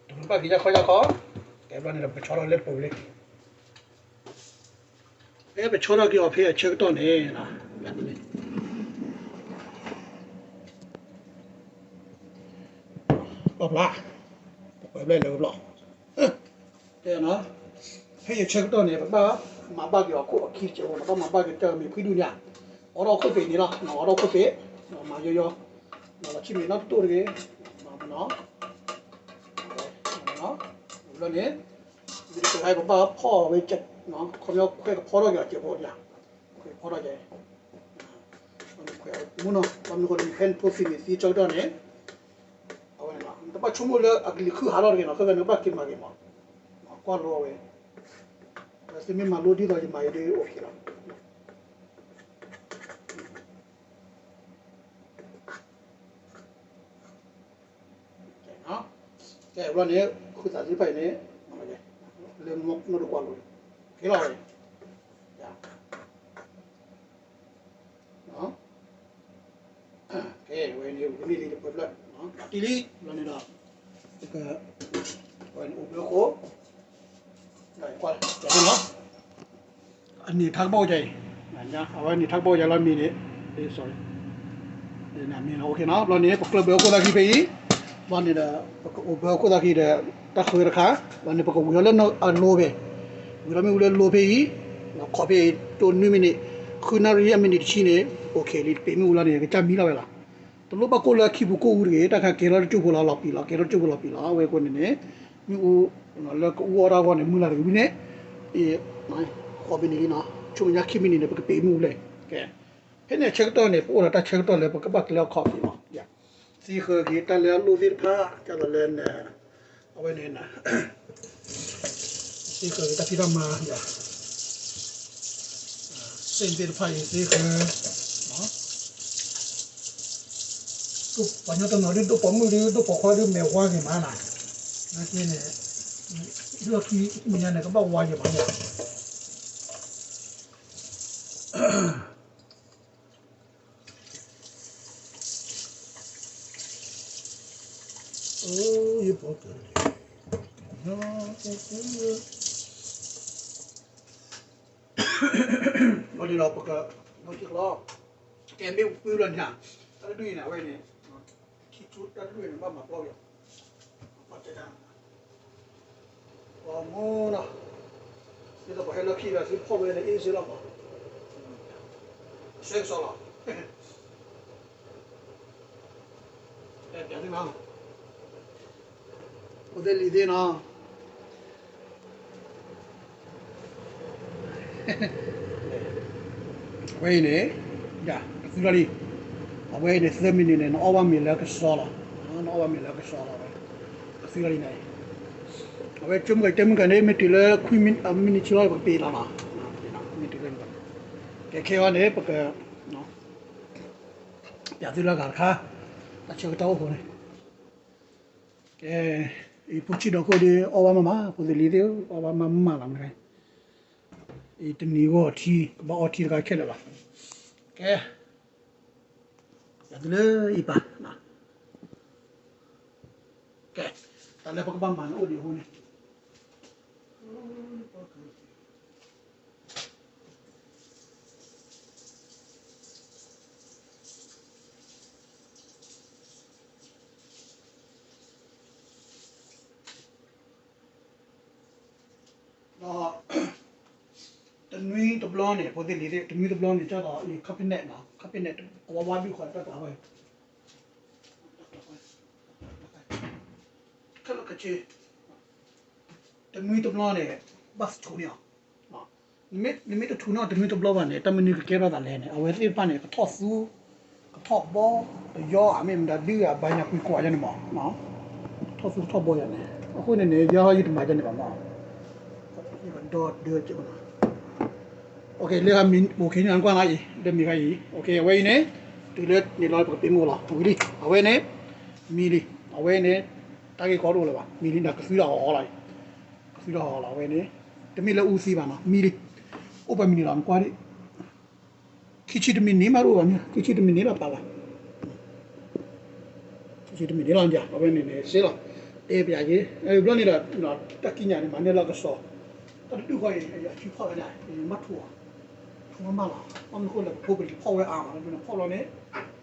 တရူးဘၣ်က့ၤယၢ်ခီယၢ်ခီ, ကဲဘျီန့ၣ်ဒီးပကဆီထီၣ်လၢတပူၤလံ, ဖဲပဆီထီၣ်က့ၤအီၤဖဲအဆၢကတီၢ်န့ၣ် ဘၣ်ဖျါ, ပကွဲးဘျဲၣ်လၢကဘျီ, တဲနီၤ, ဖဲယဆၢကတီၢ်န့ၣ် ပဘၣ်မၤဘၣ်က့ၤအီၤခိၣ်အခံတစဲးဖိနီၤ ဘၣ်မၤဘၣ်က့ၤတၢ်မ့ၤဖှံဒူၣ်ညါ, အီၣ်ထီၣ်ခိၣ်သ့းန့ၣ်လီၤ အီၣ်ထီၣ်ခိၣ်သ့း, မၤယီယီ, လီၤဆံၣ်မ့ၤနီတတိၢ်တဂ့ၤ, မၤမနီၤ, ဘျီန့ၣ်, မ့ၢ်တကဲဟဲပဘၣ်ဖီၣ်ဝဲ, ခီပညီခွဲးကဖီထီၣ်က့ၤအီၤတစဲးဖိဒၣ်, ခွဲးဖီထီၣ်က့ၤ မုၢ်နီၤ ဘၣ်မနုၤဃိန့ၣ် ဖဲနထိသံးန့ၣ်သံကၠီကတီၢ်န့ၣ်, အဝဲန့ၣ်လီၤ နတဘၣ်ဆိကမိၣ်လၢအကလံၤခုၣ်ဟးထီၣ်တဂ့ၤနီၤ ခဲကနံၣ်ဘၣ်က့ၤမၤဂ့ၤမး, ကွၢ်လိအဝဲ, သုမ့ၢ်မၤလိဒ်သိးယမၤအံၤဒ်အိၣ်က့ၤလီၤ. ကဲဘျီန့ၣ် ဃုသးသ့ၣ်တဖၣ်အံၤန့ၣ်, လၢနီၢ်တကွၢ်လိၤ, ကဲလီၤဝဲ, ကဲဝဲန့ၣ် ပကမ့ၢ်လံတပှဲၤဖျၢၣ်, တံၢ်လံဘျီန့ၣ်ဒီး, ဝဲန့ၣ်အိၣ်ဘၢခိၣ်, ကွၢ်လီၤ, အန့ၣ်ထါကဘီၣ်ယၤအံၤ, အဝဲန့ၣ်ထါကဘီၣ်ယၤလီၤမ့ၤန့ၣ်, မ့ၢ်လီၤ ဘျီန့ၣ် ပကျၢၢ်ဘၢအခိၣ်သၣ်ခံဖဲအံၤ, ဘျီန့ၣ်ဒီး ပကအိၣ်ဘၢအခိၣ်သၣ်ခံဒီး တၢ်ဃၢတခါ, ဘျီန့ၣ် ပကဝံၤအီၤလၢအလိၤဖဲ, ဝံၤလီၤမ့ၣ်အူလၢလိၤဖဲအံၤ, ခီၣ်ဖဲအံၤ တိၢ်နွံမံးနံး, ဃုနၣ်ရံၣ်အမံးနံးတဆံန့ၣ်, အိၣ်ခ့လံ ပ့ၤမ့ၣ်အူလီၤန့ၣ် ကစၢ်မံလီၤဝဲလီၤ. တလိၣ်ဘၣ်ကိၢ်လၢအခံပူၤကိၢ်အူတဂ့ၤ, တၢ်ခါကဲထီၣ်တကၠိၢ်ဖိလီၤ လီၤပံာ်လီၤ ကဲထီၣ်တကၠိၢ်ဖိလီၤပံာ်လီၤ အဝဲအဃိန့ၣ်န့ၣ်, မ့ၣ်အူ, လၢကအူအီၣ်တၢ်အဂီၢ်န့ၣ် မုၢ်လၢ်တဂ့ၤဝံၤန့ၣ်, ဃိးမံးနံးလံနီၤ ဆိကမိၣ်ညါခံမံးနံးန့ၣ် ပကပ့ၤမ့ၣ်အူလဲၣ်, ကဲ, ဖဲန့ၣ်အဆၢကတီၢ်န့ၣ် ပအိၣ်ဒီးတၢ်ဆၢကတီၢ်လၢပကဘၣ်ကျဲအခီၣ်ဖံးလီၤ, သ့ဃၢၤက့ၤတၢ်လၢအလိၣ်သ့ၣ်တဖၣ် ဒ်သိးလၢန အဝဲန့ၣ်, သ့ဃၢၤက့ၤတၢ်ဖံးတၢ်မၤ, စ့ၣ်သ့ၣ်တဖၣ်အံၤသ့ဃၢၤ, ပှၤကညီတနီၤဒ်ဒိၣ်ပိာ်မုၣ်ဒ်ဒိၣ်ပိာ်ခွါဒ်မဲာ်ဝါဂ့ၤမးနီၤ, နာ်က့န့ၣ်, လီၢ်ခံမဲာ်ညါန့ၣ် ကဘၣ်ဝါဂ့ၤမးန့ၣ် ဘျီန့ၣ်ဒီးပက, လီၤထံကျီ, ကဲမ့ၣ်အူပှံၤလီၤန့ၣ်, တၢ်တဒူၣ်အံၤန့ၣ် အဝဲန့ၣ်, ခံထူတၢ်တဒူၣ်အံၤန့ၣ် ဘၣ်မၤပျီက့ၤ, ပှၤတဲတၢ် ပှၤမူနီၤ, ဒ်သိးပှၤဟဲလၢခံဒီးသုဖီၣ်ဝဲလၢအ့ၣ်စ့လီၤမး, ဆဲကစီလီၤ, ပျးသုနီၤ, အိၣ်သ့ၣ်လံၤသ့ၣ်နီၤ အဝဲအံၤန့ၣ်, ကသွံလီၤလံ, အဝဲအံၤန့ၣ် သၢမံးနံးန့ၣ် နအီၣ်ဘၣ်မ့ၤလၢကစီလီၤ, နအီၣ်ဘၣ်မ့ၤလၢကစီလီၤဝဲ, ကသွံလီၤလံန့ၣ်, အဝဲကၠိမုၢ်ကတဲမုၢ်ကန့ၣ် မ့ၢ်တုၤလၢခွံမံးနံးဆံလီၤ ပကပ့ၤလီၤနီၤ, မ့ၢ်တုၤလၢ, ကဲခဲအံၤန့ၣ် ပက, ပျးသုလၢဂၤတခါ, တၢ်ဆၢကတီၢ်အိၣ်ဃိန့ၣ်, ကဲ အဖိဆံးဒီးခိၣ်ဒီး အီၣ်ဘၣ်မးမး ဖိသ့ၣ်လံၤသ့ၣ် အီၣ်ဘၣ်မးမးလီၤမး, အံၤတနံၤဂီၢ်ထံ ကဘၣ်အီထံတခါခဲလၢာ်လီၤ. ကဲ, ယၤတုၤလၢအံၤပၢ်, ကဲ, တၢ်လၢပကဘၣ်မၤန့ၣ်အိၣ်ဒံးအဃိန့ၣ် ဒီး တနွံတဘျီန့ၣ် ဖိသ့ၣ်လံၤသ့ၣ် တနွံတဘျီန့ၣ် ကၢ်ဒီးအံၤ cabinet နီၤ cabinet ကဝါဝါဒုးဃီတၢ်တၢ်ဝဲ ခဲလၢာ်ခဲဆ့ တနွံတဘျီန့ၣ် ဘၣ်သထူန့ၣ်အီၤ နမ့ၢ်တထူန့ၢ်တနွံတဘျီဘၣ်န့ၣ် တၢ်မနုၤကကဲထီၣ်သးလဲၣ်န့ၣ် အဝဲသ့ၣ်တဖၣ်န့ၣ် ကထီၣ်သူ ကထီၣ်ဘီ တယီအမ့ၢ်မတၤဒုးအဘါညါကွံာ်ကွၢ်ယါန့ၣ်မး ထီၣ်သူကထီၣ်ဘီယါန့ၣ် အဃိန့ၣ်န့ၣ် ယၤဟီယတမၤယါန့ၣ်ဘၣ်မး ဒီဒၢက့ၤ လၢမံၤအိၣ်ခ့န့ၣ်ကွၢ်လီၤအံၤ လၢမံၤခါအံၤ အဝဲအံၤန့ၣ် တုၤလၢန့ၣ်လီၤပကပ့ၤမိၢ်လီၤ ဝံၤလံ အဝဲန့ၣ် မံၤလံ အဝဲန့ၣ် တၢ်ဂ့ၢ်ကီတအိၣ်လၢၤဘၣ် မံၤလံ နကသုတၢ်အီၣ်အီလီၤ ကသုတၢ်အီၣ်လီၤ အဝဲန့ၣ် တမ့ၢ်လၢအူသံဘၣ်နီၤ မံၤလံ အိၣ်ပှဲၤမံၤန့ၣ်လီၤ နကွၢ်ဒံး ခံဆံတမံၤန့ၣ်မးတအိၣ်ဘၣ်မ့ၢ် ခံဆံတမံၤန့ၣ်လီၤပာ်လီၤ ခံဆံတမံၤန့ၣ်လီၤ အဝဲန့ၣ်န့ၣ် စ့လီၤ တဲပျးက့ၤ ဘျီန့ၣ်ဒီး တၢ်ကံးညာ်န့ၣ် မၤန့ၢ်လီၤကစီၣ် တၢ်တဒူၣ်ဃီအံၤ အဆူဖီၣ်ဝဲဒၣ် မ့ၢ်ထူၣ်အီၤ ထူၣ်မးမးလီၤ ဘၣ်မနုၤဃိလဲၣ် ပဖိပလံၤဖီၣ်ဝဲအါမး ဖီၣ်လီၤန့ၣ်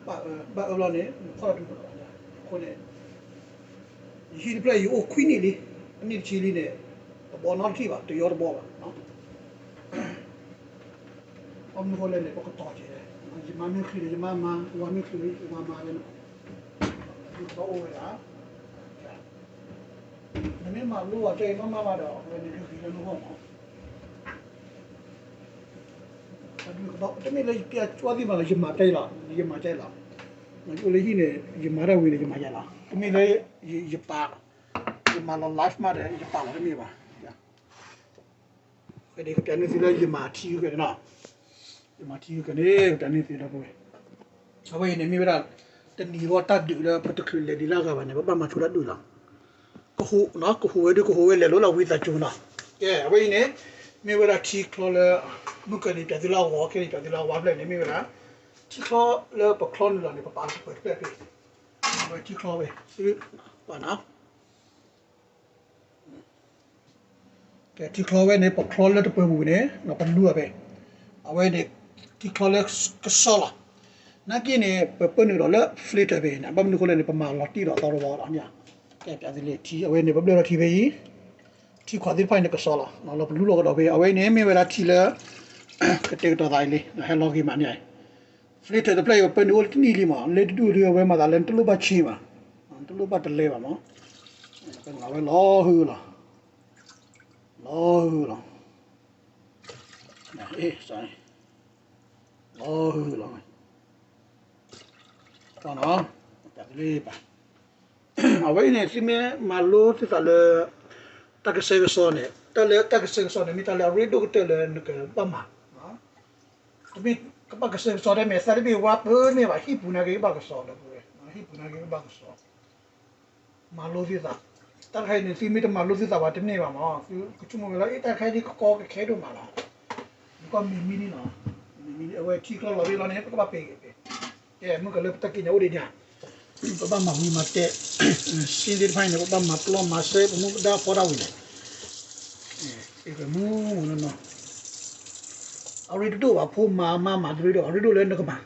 ဘၣ်အၢဘၣ်အၢဘျီန့ၣ် ဖီၣ်လီၤဒုးလီၤ အဃိန့ၣ် ယဟံၣ်တဖျၢၣ်ယအိၣ်ခွံနံၣ်လံ အနံၣ်တဆံလံန့ၣ် တဘီနီတထံၣ်ဘၣ် တယီတဘီဘၣ် ဘၣ်မနုၤဃိလဲၣ်န့ၣ် ပကတီၤက့ၤ ယမါမ့ၢ်ချုးန့ၣ် ယမါမၤ ယဝၤမ့ၢ်ချုးန့ၣ် ယဝၤမၤဝဲန့ၣ် ဒုးကဘၣ်အိၣ်ဝဲဒၣ် နမ့ၢ်မၤလိအီၤတဲအံၤမးမးဘၣ်ဒီး အဝဲန့ၣ်ဒုးဂ့ၤလၢနဂီၢ်မး တမ့ၢ်လၢယကဲအကၠွသ့ၣ်မးလီၤ ယမၤတဲလီၤ ယမၤတဲလီၤ အိၣ်လၢဟံၣ်န့ၣ် ယမၤတၢ်ဝံၤန့ၣ် ယမၤယဲလီၤ တမ့ၢ်လၢ ယပာ် ယမၤလီၤ live မးဒီး ယပာ်လီၤတမ့ၢ်ဘၣ် ဃဲဒ်ကပျးန့ၢ်သုလၢယမၤထံဂုၤကဲန့ၣ်နီၤ ယမၤထံဂုၤကဲန့ၣ် ကပျးန့ၢ်သုလၢပဝဲ အဝဲအံၤန့ၣ်မ့ၢ်ဝဲဒၣ် တနံၤဂီၢ်တၢ်ဒုးလၢပတချုးလဲၤဒံးလၢအဂၤဘၣ်န့ၣ် ပဘၣ်မၤဆိတၢ်ဒုးလီၤ ကဟူး ကဟူးဝဲဒုးကဟူးဝဲလဲၤလိာ်လၢဝံသးစူၤနီၤ ကဲ အဝဲအံၤန့ၣ် မ့ၢ်ဝဲဒၣ်ထံချီလၢ မုၢ်ကၢၤန့ၣ် ပျးသုလၢအဂီၤ ခဲန့ၣ် ပျးသုလၢအဝါဖျၢၣ်န့ၣ် မ့ၢ်ဝဲဒၣ် ထံချီလၢပချီနုာ်လီၤန့ၣ် ပပာ်လီၤတပၢၤတဖျၢၣ်ဖဲ အဝဲထံချီဝဲ ပာ်နီၤ ကဲ ထံချီဝဲန့ၣ် ပချီလၢတပၢၤပူၤန့ၣ် ပလူၤအီၤဖဲ အဝဲန့ၣ် ထံချီလၢကစီလီၤ နာ်က့န့ၣ် ပပၢနုာ်ဒီးလၢ filter ဖဲန့ၣ် ဘၣ်မနုၤအဃိလဲၣ်န့ၣ် ပမၤလီၤတံၢ်ဒီးသီတဝီလီၤန့ၣ် ကဲ ပျးသုလၢထံ အဝဲန့ၣ် ပဘျၢလီၤထံဖဲအံၤ ထံခွးသ့ၣ်တဖၣ်အံၤန့ၣ် ကစီလီၤ လီၤပလူလီၤကဒီးဖဲ အဝဲအံၤန့ၣ် မ့ၢ်ဝဲဒၣ်ထံလၢ ကတဲာ်ကတီၤသးအံၤလံ ဟဲလီၤဂ့ၤမးန့ၣ် filter တဖျၢၣ်အံၤ ပပၢနုာ်အိၣ်လၢတနံၣ်လံမး လၢတဒူၣ်ဒုးအဝဲမၤသးလၢနတလိၣ်ဘၣ်ဆ့ဘၣ် နတလိၣ်ဘၣ်တလဲဘၣ်မး ပငါဝဲလီၤဟုလီၤ လီၤဟုလီၤ လီၤဟုလီၤ တၢ်နီၤ တၢ်တလ့ပာ် အဝဲအံၤန့ၣ် သုမ့ၢ်မၤလိသ့ၣ်သးလၢ တၢ်ကဆှဲကဆှီန့ၣ် တၢ်လၢတၢ်ကဆှဲကဆှီန့ၣ် မ့ၢ်တၢ်လၢအရ့ဒိၣ်ကတၢၢ်လၢနကဘၣ်မၤ တမ့ၢ်ကဘၣ်ကဆှဲကဆှီတမ့ၢ် သးတဘ့ၣ်ဝါပၢမ့ၢ်ဘၣ် ဟံၣ်ပူၤနာ်က့ကဘၣ်ကဆှီဒီပုၢ်ဝဲၢ် ဟံၣ်ပူၤနာ်က့ကဘၣ်ကဆှီ မၤလိသ့ၣ်သး တၢ်တခါအံၤန့ၣ် သုမ့ၢ်တမၤလိသ့ၣ်သးဘၣ်တန့ၢ်ဘၣ်မး သုကဆိကမိၣ်ဝဲလၢ အ့ တၢ်တခါအံၤဒ်ကကီကခဲဒိၣ်မးလီၤ နကီၢ်မံၤမံၤလံနီၤ မံၤမံၤလံ အဝဲထံချီလီၤဘ့ၣ်လီၤန့ၣ် ပကဘၣ်ပ့ၤက့ၤပ့ၤ ကဲ မုၢ်ကလၢပတၢ်ကံးညာ်အိၣ်ဒံးညါ ပဘၣ်မၤဝံၤမၤတဲာ် စ့သ့ၣ်တဖၣ်အံၤန့ၣ် ပဘၣ်မၤပျီမၤစဲ ပမူပဒါဖီတၢ်ဝံၤန့ၣ် မူမူနီၤနီၤ အရ့တဒိၣ်ဘၣ် ဖိမၤမါမၤတရ့ဒိၣ် အရ့ဒိၣ်လၢနကမၤ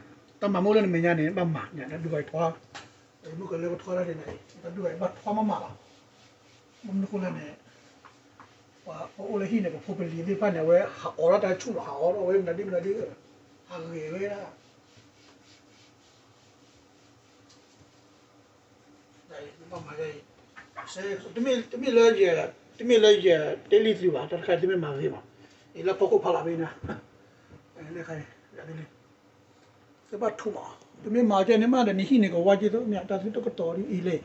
တၢ်မၤမ့ၢ်အိၣ်လၢနမဲာ်ညါန့ၣ် ဘၣ်မၤ တၢ်ဒုးဂၤအံၤထွါ မုၢ်ကလၢပထွါတၢ်ဒ်န့ၣ် တၢ်ဒုးဂၤအံၤဘၣ်ထွါမးမးလီၤ မနုၤဃိလဲၣ်န့ၣ် ပအိၣ်လၢဟံၣ်န့ၣ် ပဖိပလံၤသ့ၣ်တဖၣ်န့ၣ် အဝဲဟးအီၣ်ထီၣ်တၢ်ဆူၣ်လီၤ ဟးအီၣ်ထီၣ်ဝဲမနုၤဒ်မနုၤဒ် ဟးဂ့ၤဝဲဒၣ် ဘၣ်မၤဒ်အံၤ တမ့ၢ်လၢယ တမ့ၢ်လၢယတဲလံသုဘၣ် တၢ်တခါသုမ့ၢ်မၤဂ့ၤမး အံၤလၢဖီခိၣ်ဖးလၢ်ဘ့ၣ်နၤ လၢခါ သုဘၣ်ထူးမး သုမ့ၢ်မၤကဲန့ၣ်မးဒီး နဟံၣ်န့ၣ်ကဝါက့သိး မ့ၢ်တၢ်သုတကတီၤဒ်အံၤလဲၣ်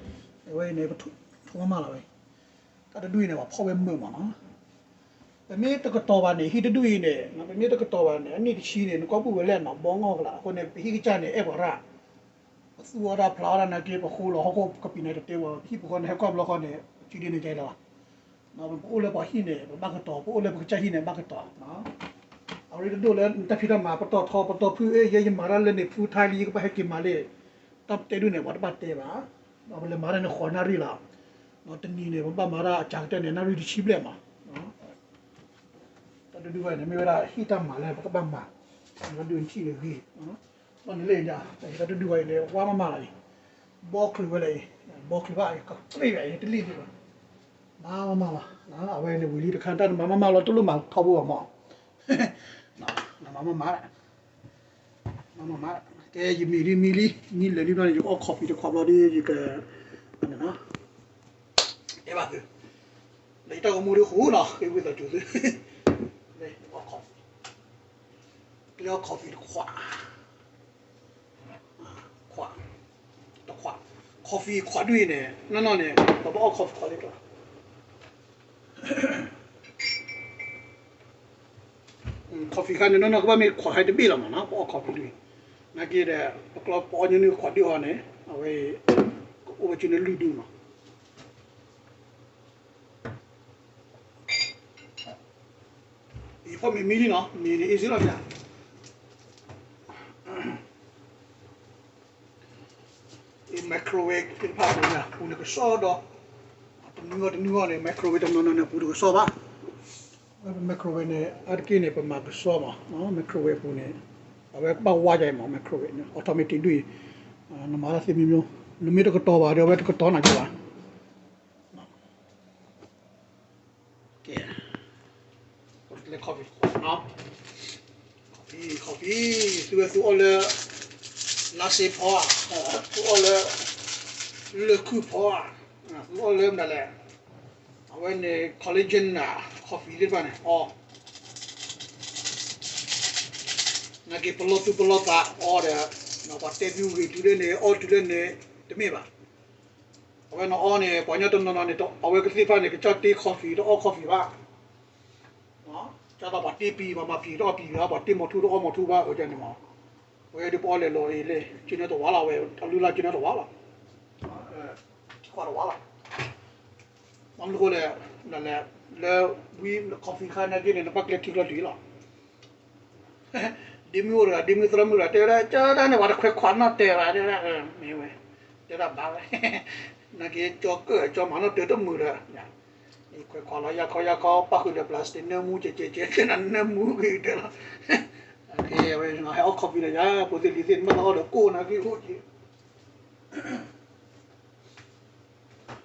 အဝဲန့ၣ် ပထူးမးမးလီၤဝဲ တၢ်တဒူၣ်အံၤန့ၣ် ပှၤဖီၣ်ဝဲမုာ်မးနီၤ ပမ့ၢ်တကတီၤဘၣ်န့ၣ် ဟံၣ်တဒူၣ်အံၤန့ၣ် ပမ့ၢ်တကတီၤဘၣ်န့ၣ် အနံၣ်တဆံန့ၣ် နကီၢ်ပူၤဝဲလဲၣ်နီၤ ဘီငီၢ်ကလာ် အဃိန့ၣ် ပဟံၣ်ကစၢ်န့ၣ် အဲၣ်ပှၤရၣ် ပသူအီၣ်တၢ်ဖျးအီၣ်တၢ်နာ်က့ ပဃိလီၤဟီၣ်ခိၣ်ကပံာ်န့ၣ်တတဲဝဲ ပဟံၣ်ပူၤဃီန့ၣ် ဟဲကီၢ်ဘျီဃီန့ၣ် ကဒ်န့ၣ်ကလီၤ, ပအိၣ်လၢပှၤဟံၣ်န့ၣ် ပဘၣ်ကတီၤ, ပအိၣ်လၢပကစၢ်ဟံၣ်န့ၣ် ဘၣ်ကတီၤ. အရ့တဒိၣ်လၢနတၢ်ဖံးတၢ်မၤ ပတီၢ်ထီ ပတီၢ်ဖုၣ် အဲ ယဲယမၤတၢ်လၢန့ၣ် full time လံ ယကဘၣ်ဟဲက့ၤမၤလံ, တၢ်တဲဒုၣ်န့ၣ် ပှၤတဘၣ်တဲဘၣ်. ပလဲၤမၤတၢ်န့ၣ် ဃိးနၣ်ရံၣ်လီၤ. တနံၤန့ၣ် ပဘၣ်မၤတၢ်အစှၤကတၢၢ်န့ၣ် နၣ်ရံၣ်တဆံဘျဲၣ်မး. တၢ်တဒုၣ်ဝဲန့ၣ် မ့ၢ်ဝဲဒၣ်ဟံၣ်တၢ်မၤလၢပကဘၣ်မၤ, တၢ်ဒုၣ်ထံၣ်ဂ့ၤဂ့ၤ, ဘၣ်န့ၣ်လၢညါ, တၢ်တဒုၣ်ဝဲအံၤန့ၣ် ဝါမးမးလီၤအံၤ, ဘီချုးဝဲလၢအံၤ, ဘီချုးဘၣ်အံၤ ကကြ့ၢ်ဝဲအံၤ တလံၣ်ဒံးဘၣ်, မၤမးမးလီၤ. အဝဲန့ၣ်ဝံၤလံတခါ တၢ်နမၤမးမးလီၤ တလိၣ်မၤထီဘိဘၣ်မး, နမၤမးမးလီၤ. မၤမးမးလီၤ, ကဲယမံၤလံမံၤလံ မံလၢာ်လံဘျီန့ၣ် ယကအီၣ် coffee တခွးဘျီဒီး ယက တဲဘၣ်သု, လၢယတၢ်ဂီၤမူဒ်ဃိနီၤ ဃ့ဝံသးစူၤသု, လၢအီၣ် coffee, လၢအီၣ် coffee တခွး, ခွး, တခွး, coffee ခွးဒုၣ်အံၤန့ၣ် နီၢ်နီၢ်န့ၣ် ပဘၣ်အီၣ် coffee ခွးလံတခွး coffee ခါန့ၣ် နီၢ်နီၢ်ကဘၣ်မ့ၢ်ခွးခါတဘ့ၣ်လီၤမးနီၤ ပအီၣ် coffee ဒုၣ်အံၤ, နာ်က့ဒီး ပကျီပအီၣ်ညီနုၢ်ခွးဒုၣ်အီၤန့ၣ် အဝဲ ကအိၣ်ဝဲကၠုန့ၣ်လွံၢ်ဒုၣ်နီၤ. ယဖီၣ်မ့ၤမံလံနီၤ မ့ၤန့ၣ် easy လီၤယၤ, microwave သ့ၣ်တဖၣ်ပူၤန့ၣ် ပူၤန့ၣ်ကစီဒီး, တနွံဂီၢ်တနွံဂီၢ်န့ၣ် microwave တနီၤနီၤန့ၣ် ပူၤတကစီဘၣ်, microwave န့ၣ် အါတက့ၢ်န့ၣ် ပမၤကစီမး microwave ပူၤန့ၣ်, အဝဲကဘၣ်ဝါယၤအံၤမး microwave န့ၣ် automatic ဒုၣ်အံၤ, နမၤတၢ်သ့မံၤမံၤ, နမ့ၢ်တကတီၤဘၣ်ဒီး အဝဲတကတီၤနၤက့ၤဘၣ်. ကဲ, လၢ coffee နီၤ, coffee coffee သုဝဲသုအီၣ်လၢ လါစ့ဖီဧါ, သုအီၣ်လၢ လၢၢ်ခုၣ်ဖီဧါ, သုအီၣ်လၢမတၤလဲၣ်, အဝဲန့ၣ် collagen နီၤ coffee သ့ၣ်တဖၣ်န့ၣ် အီ နာ်က့ပလီၢ်သူၣ်ပလီၢ်သးအီဒီး, ပှၤတဲသုဂ့ၤတုၤလၢန့ၣ် အီတုၤလၢန့ၣ် တမ့ၢ်ဘၣ်. အဝဲနအီန့ၣ် ပှၤကညီတနီၤနီၤန့ၣ် အဝဲကသ့ၣ်တဖၣ်န့ၣ် ကစၢ်တ့ coffee တအီ coffee ဘၣ်. ကၢ်သးပှၤတ့ပံၤ ပှၤမၤပံၤတအီပံၤဘၣ်, ပှၤတ့မီၤထူတအီမီၤထူဘၣ် အဃိန့ၣ်မး, အဝဲဒ်ပအီလဲၤလီၤအံၤလဲၣ် ကၠုန့ၣ်တဝါလီၤ အဝဲ အလုၢ်လၢ်ကၠုန့ၣ်တဝါလီၤ, ထံခွါတဝါလီၤ. မ့ၢ်မနုၤအဃိလဲၣ်, လၢ ဝံ coffee ခါနာ်က့န့ၣ် နဘၣ်ကျဲထံကျီတုၤလီၤ. ဒ့မုၣ်အိၣ်တဂၤ ဒ့မုၣ်သရၣ်မုၣ်တဂၤ တဲဝဲဒၣ် ကၢ်တၢ်န့ၣ် ပှၤတခွဲးခွးနီၣ်တဲာ်ဘၣ် တဲဝဲဒၣ်, မ့ၢ်ဝဲ, တဲဒၣ်ဘၣ်ဝဲ, နာ်က့ကၠီကၢၣ်ကၠီမၤနီၣ်တဲာ်တမုာ်ဒီး, ခွဲးခွးလီၤယၢ်ခီယၢ်ခီ ပၣ်ဃုာ်ဒီး plastic နၢမူကဲကဲကဲ နၢမူဂ့ၤတဲလီၤ. ဝဲဟဲအီၣ် coffee ဒီးယၤ ဖိသ့ၣ်လံၤသ့ၣ် နဘၣ်သးအီၣ်ဒီးကိၢ်နာ်က့အိၣ်က့ၤ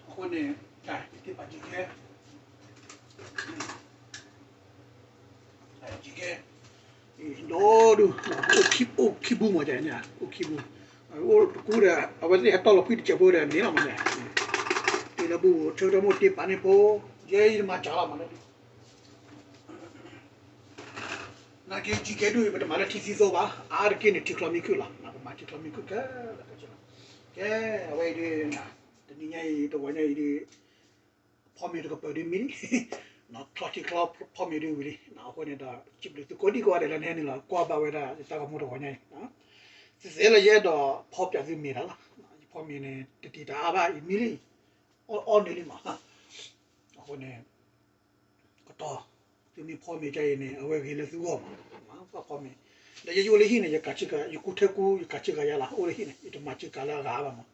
အဃိန့ၣ်, ယက့ၤပာ်ကကဲ, ကကဲ, ဒီဒူၣ်, အိၣ်ခံပူမးန့ၣ်, အိၣ်ခံပူ, အိၣ်တကူဒီး အဝဲသ့ၣ်ဟဲတီၢ်လီၤဖှံတစဲးဖိဒီးန့ၣ်လီၤမးန့ၣ်, တ့လၢဘူၣ် ဆၢကတီၢ်မိၣ်တ့ပာ်န့ၢ်ဖိ, ယဲယမၤစှၤလီၤမးန့ၣ် နာ်က့ ကကဲဒူၣ်အံၤ ပတမၤလၢထံသံသိဘၣ်, အါတက့ၢ်န့ၣ် ထံချီမံခုၣ်လီၤ, ပမၤထံချီမံခုၣ်ခဲလၢာ်ခဲဆ့လီၤ. ကဲ, အဝဲအံၤဒ်, တနံၤညါအံၤ တဂီၤညါအံၤဒ်, ဖီမ့ၤတကပၤဒ်မံလံ, ချီထံချီဖီမ့ၤဒ်ဝံၤလံ, အဃိန့ၣ်ဒီး စံးဘျုးသုကိးဒံကိးဂၤဒဲးလၢနဟဲနုာ်လီၤကွၢ်ဘၣ်ဝဲဒၣ် ယတၢ်ဂီၤမူတဂီၤညါအံၤ, သ့သ့လၢယအဲၣ်ဒိးဖီပၠးသုမ့ၤတၢ်လီၤ, ယဖီမ့ၤန့ၣ် တတံာ်တအါဘၣ် အံၤမံလံ, အီၣ်အီၣ်န့ၢ်လံမး, အဃိန့ၣ် ကတီၤ, သုမ့ၢ်ဖီမ့ၤကါအံၤန့ၣ် အဝဲဂ့ၤလၢသုဂီၢ်မး, ဘၣ်ဖီမ့ၤ, ဒီးယယအိၣ်လၢဟံၣ်န့ၣ် ယကးဆ့ကၤ ယကူထဲကူ ယကးဆ့ကၤယါလီၤ အိၣ်လၢဟံၣ်န့ၣ် ယတမၤဆ့ကၤလၢအဂၤဘၣ်မး,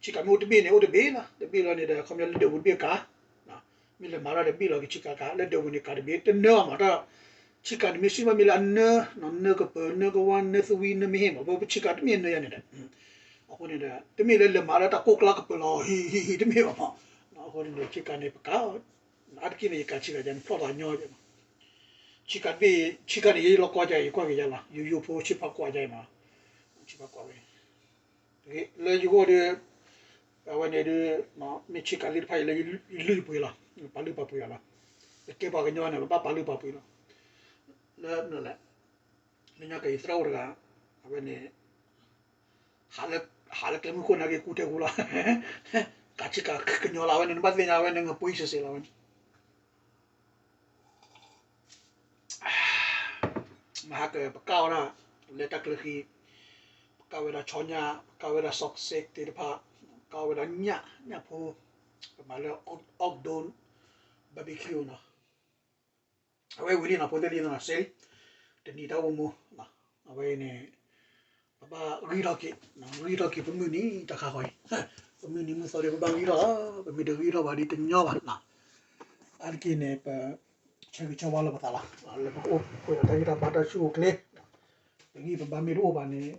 ဆ့ကၤမ့ၢ်အိၣ်တဘ့ၣ်န့ၣ် အိၣ်တဘ့ၣ်လီၤ တဘ့ၣ်လီၤန့ၣ်ဒီး ခီပညီလၢဒၢးပူၤတဘ့ၣ်ကး, မ့ၢ်လဲၤမၤထီၣ်တဘ့ၣ်လီၤ ကဆ့ကၤကး လၢဒၢးပူၤန့ၣ် ကးတဘ့ၣ် တနၢအီၤမး တၢ်, ဆ့ကၤန့ၣ်မ့ၢ်စံၣ်ဘၣ်မ့ၢ်လၢအနၢ, နၢကပၤ နၢကဝါ နၢသဝံ နၢမ့ၢ်ဟ့ၣ်မး ပဆ့ကၤတမ့ၢ်အနၢယါန့ၣ်ဒီး, အဃိန့ၣ်ဒီး တမ့ၢ်လၢလဲၤမၤလၢတၢ်ကိၢ်ကျါကပၤလီၤ ဟံၣ်ဟံၣ်ဟံၣ်တမ့ၢ်ဘၣ်မး, အဃိန့ၣ်ဒီး ဆ့ကၤန့ၣ် ပကး အါတက့ၢ်န့ၣ် ယကးဆ့ကၤယါန့ၣ် ဖျီၣ်သးညီယါမး, ဆ့ကၤတဘ့ၣ် ဆ့ကၤန့ၣ် ယလီၤကွၢ်ယါ ယကွၢ်က့ၤယါလီၤ ယိယိဖိဆ့ဖးကွၢ်ယါမး, ဆ့ဖးကွၢ်ဝဲ လၢယဂီၢ်ဒီး, အဝဲန့ၣ်ဒီး, မ့ၢ်ဆ့ကၤသ့ၣ်တဖၣ်အံၤလၢယလုၢ်ယပှ့ၤလီၤ, ပာ်လုၢ်ပာ်ပှ့ၤအီၤလီၤ, ယကဲပှၤကညီန့ၣ် ပဘၣ်ပာ်လုၢ်ပာ်ပှ့ၤလီၤ, လၢ, လၢညါက့ၤယသရၣ်အိၣ်တဂၤ, အဝဲန့ၣ် ဟးလၢကျဲမုၢ်ခိၣ်နာ်က့ၤကူထဲကူလီၤ, ကးဆ့ကၤကညီလီၤ အဝဲန့ၣ် နဘၣ်သ့ၣ်ညါ အဝဲန့ၣ် ငပှ့စ့ၢ်စ့ၢ်လီၤ ဝဲန့ၣ် မဟါကပကၣ်ဝဲဒၣ်, လၢတၢ်ကျၢၤဃံ, ပကၣ်ဝဲဒၣ်ဆီညၣ်, ပကၣ်ဝဲဒၣ် sausage သ့ၣ်တဖၣ်, ပကၣ်ဝဲဒၣ်ညၣ်, ညၣ်ဖိ, ပမၤလၢ outdoor barbecue နီၤ. အဝဲဝံၤလံနီၤ ဖိသ့ၣ်လံနီၤ စဲလံ တနံၤတၢ်အိၣ်မူ အဝဲအံၤန့ၣ် ပဘၣ်ဂံၢ်ထီၣ်က့ၤ ဂံၢ်ထီၣ်က့ၤပမုၢ်နံၤတခါဃီအံၤ ပမုၢ်နံၤမုၢ်သီဒီး ပဘၣ်ဂံၢ်ထီၣ်လီၤ ပမ့ၢ်တဂံၢ်ထီၣ်ဘၣ်ဒီးတညီဘၣ်နီၤ. အါတက့ၢ်န့ၣ် ပ ဆၢဂ့ၤဆၢဝါလီၤပသးလီၤ လၢပကအိၣ်ပှဲၤဒီးတၢ်ဂံၢ်တၢ်ဘါတၢ်ဆူၣ်အိၣ်ချ့ ပဂံၢ်ပဘါမ့ၢ်တအိၣ်ဘၣ်န့ၣ်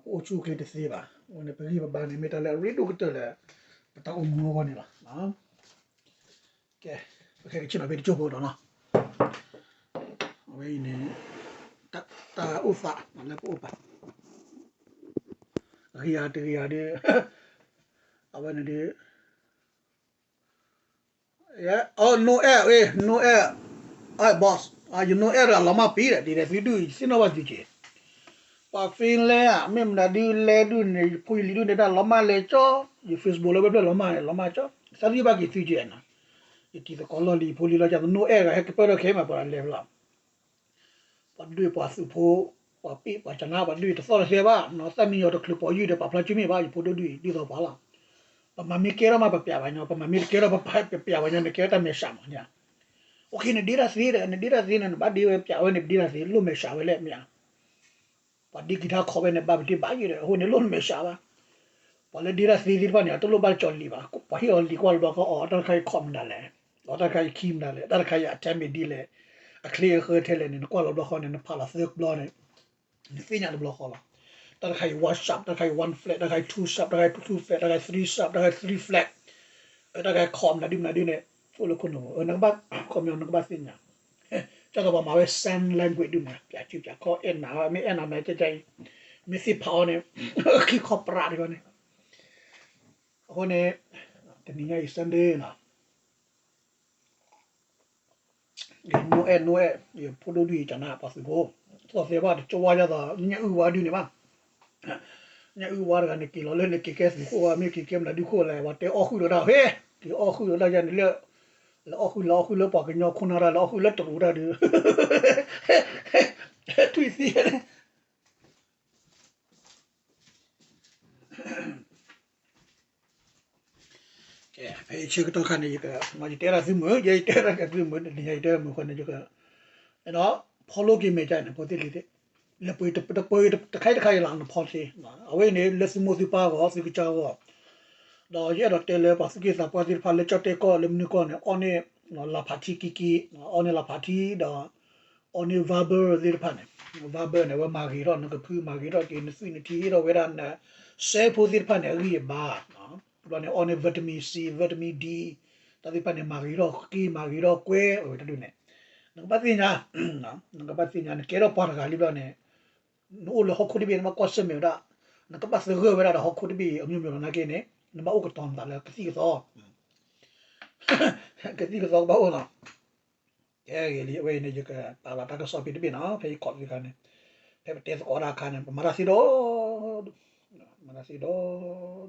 ပအိၣ်ဆူၣ်အိၣ်ချ့တသ့ဘၣ်. အဃိန့ၣ် ပဂံၢ်ပဘါန့ၣ် မ့ၢ်တၢ်လၢအရ့ဒိၣ်ကတၢၢ်လၢ ပတၢ်အိၣ်မူအဂီၢ်န့ၣ်လီၤ. ကဲ ပကဟဲက့ၤဆ့ၣ်နီၤဖဲတကၠိၢ်ဖိဒီးနီၤ အဝဲအံၤန့ၣ် တၢ်အိၣ်သးလၢပအိၣ်ပာ် ဂ့ၤဧါတဂ့ၤဧါဒီး အဝဲန့ၣ်ဒီး no air, no air, boss, you no air လီၤမၢ်ပံၤဒီး ဒ်လဲၣ်သုဒုး ယသ့ၣ်နီၣ်ဘၣ်သုက့ၤ ပှၤ Finland ဧါ မ့ၢ်မနုၤဒုးလဲၤဒုးန့ၣ် ယဖိယလံၤဒုးန့ၣ် တၢ်လီၤမၢ်လဲၤကၠီ ယ Facebook လၢဝဲဖျၢၣ်လီၤမၢ်န့ၣ် လီၤမၢ်ကၠီ သးဒုးဘၣ်က့ၤသုက့ၤနီၤ ယတံၤသကိးလီၢ်လံၤ ဖိလံၤလီၢ်ကၢ် no air ဂၤဟဲကပၢၢ်ထီၣ်ခဲမး ပှၤလဲၤဖျါ ပှၤဒွဲၣ်ပှၤသုးဖိ ပှၤပ့ၣ်ပှၤကနါ ပှၤဒွဲၣ်တသီၣ်တသဲဘၣ် နီၤ သၣ်မံယီၤတချုးပိာ်ယုၢ်ဒီး ပာ်ဖျါကၠူမ့ၢ်ဘၣ် ယဖိဒိၣ်ဒုးအံၤ ဒ်သိးပှၤလီၤ ပမၤမ့ၢ်ကဲထီၣ်မး ပပျးဘၣ်ညီ ပမၤမ့ၢ်တကဲထီၣ် ပပျးဘၣ်ညီ နကဲထီၣ်တၢ်မဲာ်ဆှးမး okay နဒ့တၢ်သ့ဒီး နဒ့တၢ်သ့န့ၣ် နဘၣ်ဒ့ဝဲပျးဝဲန့ၣ် ပဒ့တၢ်သ့ လိၣ်မဲာ်ဆှးဝဲလဲၣ်မ့ၢ်ဧါ ပှၤဒ့က့ၤတၢ်ခီၣ်ဝဲန့ၣ် ဘၣ်ပတ့ၢ်ဘၣ်ယဲဒီး အဃိန့ၣ် လိၣ်နမဲာ်ဆှးဘၣ် ပှၤလၢဒ့တၢ်သ့သ့ၣ်တဖၣ်န့ၣ် အတလိၣ်ဘၣ်ကၠီၤလံာ်ဘၣ် ပှၤဟ့ၣ်အီၤလံာ်ကွၢ်လီၤဘျီဃီ အီၤတၢ်တခါအံၤခီၣ်မနုၤလဲၣ် အီၤတၢ်တခါအံၤခံမနုၤလဲၣ် တၢ်တခါအံၤအထဲမ့ၢ်ဒ်လဲၣ် အချ့အဃၢထဲလဲၣ်န့ၣ် နကွၢ်လီၤဘျီဃီန့ၣ် နဖးလီၤသၢဘျီန့ၣ် နသ့ၣ်ညါတဘျီဃီလီၤ တၢ်တခါအံၤ one sharp တၢ်တခါအံၤ one flat တၢ်တခါအံၤ two sharp တၢ်တခါအံၤ two flat တၢ်တခါအံၤ three sharp တၢ်တခါအံၤ three flat တၢ်တခါအံၤ ခီၣ်မနုၤဒုမနုၤဒုန့ၣ် အိၣ်လၢခိၣ်နူာ် နကဘၣ် ခီပညီ နကဘၣ်သ့ၣ်ညါ ကၢ်သိးပှၤမၤဝဲ sign language ဒုမး ပျးစုပျးခီၣ် အဲၣ်နၤ မ့ၢ်အဲၣ်နၤမး ကဲကဲအံၤ မ့ၢ်သ့ၣ်ဖးအီၤန့ၣ် ခံခီပရးတခီန့ၣ် အဃိန့ၣ် တနံၤညါအံၤ Sunday နီၤ ယ no air no air ယဖိဒိၣ်ဒုးအံၤ ကနၣ်ပှၤသုးဖိ သီၣ်သဲဘၣ်တကၠိဝါယါသီး ညၣ်အုၣ်ဝါဒုန့ၣ်ဘၣ် ညၣ်အုၣ်ဝါတဂၤန့ၣ် က့ၤလီၤလၢလၢက့ၤကဲသုးခိၣ်ဝဲ မ့ၢ်က့ၤကဲမနုၤဒုခိၣ်လဲၣ် ပှၤတဲအီၣ်ဃုာ်ဒီးတၢ်ဖဲ က့ၤအီၣ်ဃုာ်ဒီးတၢ်ယါန့ၣ်လၢ လၢအီၣ်ဃုာ်လၢအီၣ်ဃုာ်လၢပှၤကညီခိၣ်နၢ်တၢ်လၢအီၣ်ဃုာ်လၢတရူးတၢ်ဒုး ထွံၣ်သံန့ၣ် ကဲ ဖဲအဆၢကတီၢ်ခါန့ၣ် ယက ယတဲဒၣ်သုမုာ် ယတဲဒၣ်က့ၤသုမုာ် တနံၤညါယတဲမုာ်ဃီန့ၣ် ယက follow က့ၤမဲာ်ကန့ၣ် ဖိသ့ၣ်လံၤသ့ၣ် လၢပှၤတပၢတခါတခါအံၤလီၤ နဖီသ့ အဝဲအံၤန့ၣ် လၢသုမိၢ်သုပၢ်အဂီၢ် သုကစၢ်အဂီၢ် ဒီးယအဲၣ်ဒိးတဲလၢပှၤသူၣ်က့သးပှၢ်သ့ၣ်တဖၣ်လၢကၠီၣ်တဲၣ်ကီၢ်လၢမနုၤကီၢ်န့ၣ် အီၣ်န့ၢ် လၢဖးထံကံကံ အီၣ်န့ၢ်လၢဖးထံဒီး အီၣ်န့ၢ် fiber သ့ၣ်တဖၣ်န့ၣ် fiber န့ၣ် အဝဲမၤဂ့ၤထီၣ်နကဖု မၤဂ့ၤထီၣ်က့ၤနသွံၣ်နထံဟ့ၣ်ထီၣ်ဝဲဒၣ်န ဆဲဖိသ့ၣ်တဖၣ်န့ၣ် အဂံၢ်အဘါ ဘျီန့ၣ် အီၣ်န့ၢ် vitamin C vitamin D တၢ်သ့ၣ်တဖၣ်န့ၣ် မၤဂ့ၤထီၣ်က့ၤ မၤဂ့ၤထီၣ်ကွဲ အဝဲတဒုန့ၣ် နကဘၣ်သ့ၣ်ညါ နကဘၣ်သ့ၣ်ညါ နကဲထီၣ်ပှၤတဂၤလံဘျီန့ၣ် နအိၣ်လၢဟီၣ်ခိၣ်တဘ့ၣ် နဘၣ်ကွၢ်ဆၢၣ်မဲာ်ဝဲဒၣ် နကဘၣ်သဂၢၢ်ဝဲဒၣ်ဒီးဟီၣ်ခိၣ်တဘ့ၣ်အံၤ အမျိုးမျိုးလီၤနာ်က့န့ၣ် နဘၣ်အိၣ်ကတီၤနသးလၢကသံၣ်ကသီ ကသံၣ်ကသီကဘၣ်အိၣ်လီၤ ကဲဂ့ၤလံ အဝဲအံၤန့ၣ် ယကပာ်လီၤတၢ်ကစီၣ်ဖဲတဘ့ၣ်နီၤ ဖဲယကိးသုခါန့ၣ် ဖဲပတဲသကိးတၢ်အခါန့ၣ် ပမၤတၢ်သ့ဒီဒူၣ် မၤတၢ်သ့ဒီဒူၣ်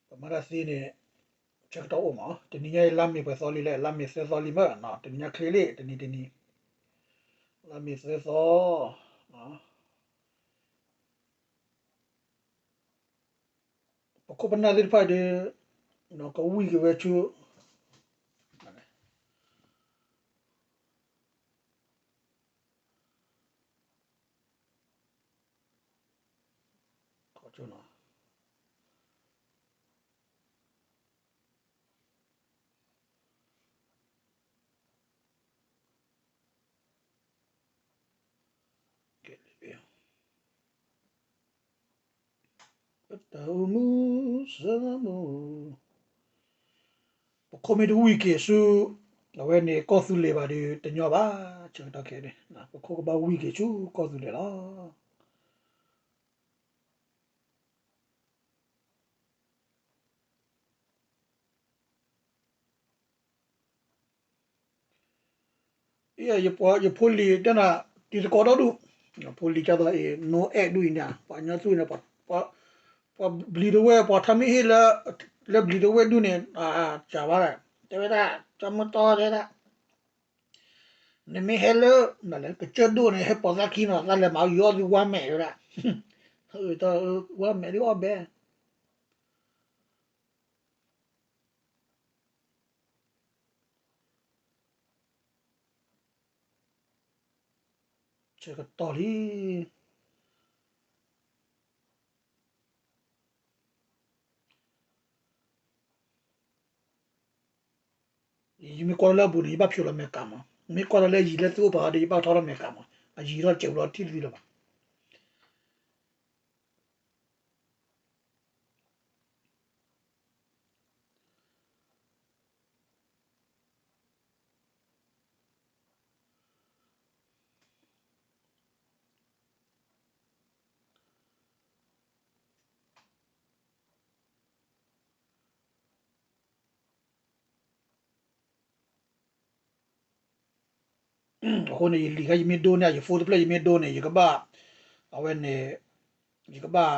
ပမၤတၢ်သ့န့ၣ် ဆၢကတီၢ်အိၣ်မး တနံၤညါအံၤ လါမ့ၤပှဲၤသီလံလဲၣ် လါမ့ၤသၢသီလံမ့ၢ်နီၤ တနံၤညါချ့လံ တနံၤတနံၤ လါမ့ၤသၢသီ ပခိၣ်ပနၢ်သ့ၣ်တဖၣ်ဒီး ကဝံၣ်က့ၤဝဲဆူ ပတၢ်အိၣ်မူစၢမူ ပခိၣ်မ့ၢ်တဝံၣ်က့ၤဆူ အဝဲန့ၣ်ကီၢ်သူလ့ၤဘၣ်ဒီး တညီဘၣ် ဆၢကတီၢ်ခဲအံၤန့ၣ် ပခိၣ်ကဘၣ်ဝံၣ်က့ၤဆူကီၢ်သူလ့ၤလီၤ. ယဖိလံၤတဲနၤ တံၤသကိးဒီဒူၣ် ဖိလံၤကၢ်သိးအံၤ no air ဒူၣ်အံၤန့ၣ် ပှၤကညီသူန့ၣ် ပှၤဘျံးတဝဲၢ် ပှၤထါမ့ၢ်ဟ့ၣ်လၢ လၢဘျံးတဝဲၢ်ဒူၣ်န့ၣ် စၢ်ဘၣ် တဲဝဲဒၣ် ကၠီမုၢ်တီတဲဒၣ် နမ့ၢ်ဟဲလၢ ကစၢၢ်ဒိၣ်န့ၣ် ဟဲပိာ်သးခံနီၤ သးလဲၤမၤယူၤအီၣ်သုဝါမဲာ်ဝဲဒၣ် ဝါမဲာ်ဒုးအီၣ်ဘဲ ဆၢကတီၢ်လံ. ယမ့ၢ်ကွၢ်လၢအဘူးန့ၣ် ယဘၣ်ဖျိးလီၤမဲာ်ကးမး, မ့ၢ်ကွၢ်လၢယံၤလၢသုအိၣ်ပာ်ဒီး ယဘၣ်ထီထီၣ်မဲာ်ကးမး, အယံၤထီၣ်စဲးဖိလီၤထံၣ်တသ့လၢၤဘၣ်. အဃိန့ၣ် ယလံာ်ခါယမ့ၢ်ဒိန့ၢ် ယ phone တဖျၢၣ်ယမ့ၢ်ဒိန့ၣ် ယကဘၣ်, အဝဲန့ၣ်, ယကဘၣ်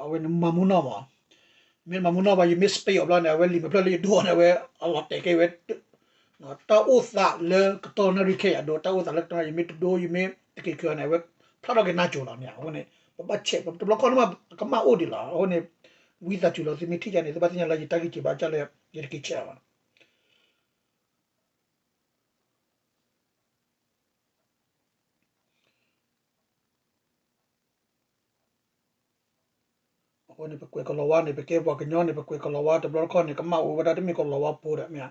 အဝဲန့ၣ်မၤမူနီၢ်မး, မ့ၢ်မၤမူနီၢ်ဘၣ် ယမ့ၢ် space အီၤဘျီန့ၣ် အဝဲလံာ်မဲာ်ဖျၢၣ်လၢယဒိန့ၣ် အဝဲအလီၤတဲာ်ကဲဝဲ, တၢ်အိၣ်သးလၢကတီၢ်နၣ်ရံၣ်ခဲအံၤအဒိ တၢ်အိၣ်သးလၢကတီၢ်နၣ်ရံၣ် ယမ့ၢ်တဒိ ယမ့ၢ်တက့ၤခုအီၤန့ၣ် အဝဲဖျါထီၣ်က့ၤနါစိၤလီၤန့ၣ်. အဃိန့ၣ် ပဘၣ် check တဘျီခီၣ်န့ၣ်မး ကမၣ်အိၣ်ဒံးလီၤ. အဃိန့ၣ် ဝံသးစူၤလီၤ သုမ့ၢ်ထံၣ်ယၤန့ၣ် သုဘၣ်သ့ၣ်ညါလၢယတၢ်ဂံၢ်စၢ်ဘါ ကၢ်လၢယတၢ်ဂံၢ်စၢ်ဘါ ယတက့ၤ check ဘၣ်. အဃိန့ၣ် ပကွဲးကလီၤဝါန့ၣ် ပကဲပှၤကညီန့ၣ် ပကွဲးကလီၤဝါတဘျီတခီၣ်န့ၣ် ကမၣ်အိၣ်ဝဲဒၣ်တမ့ၢ်ကလီၤဝါဖိဒီးမ့ၢ်ဧါ,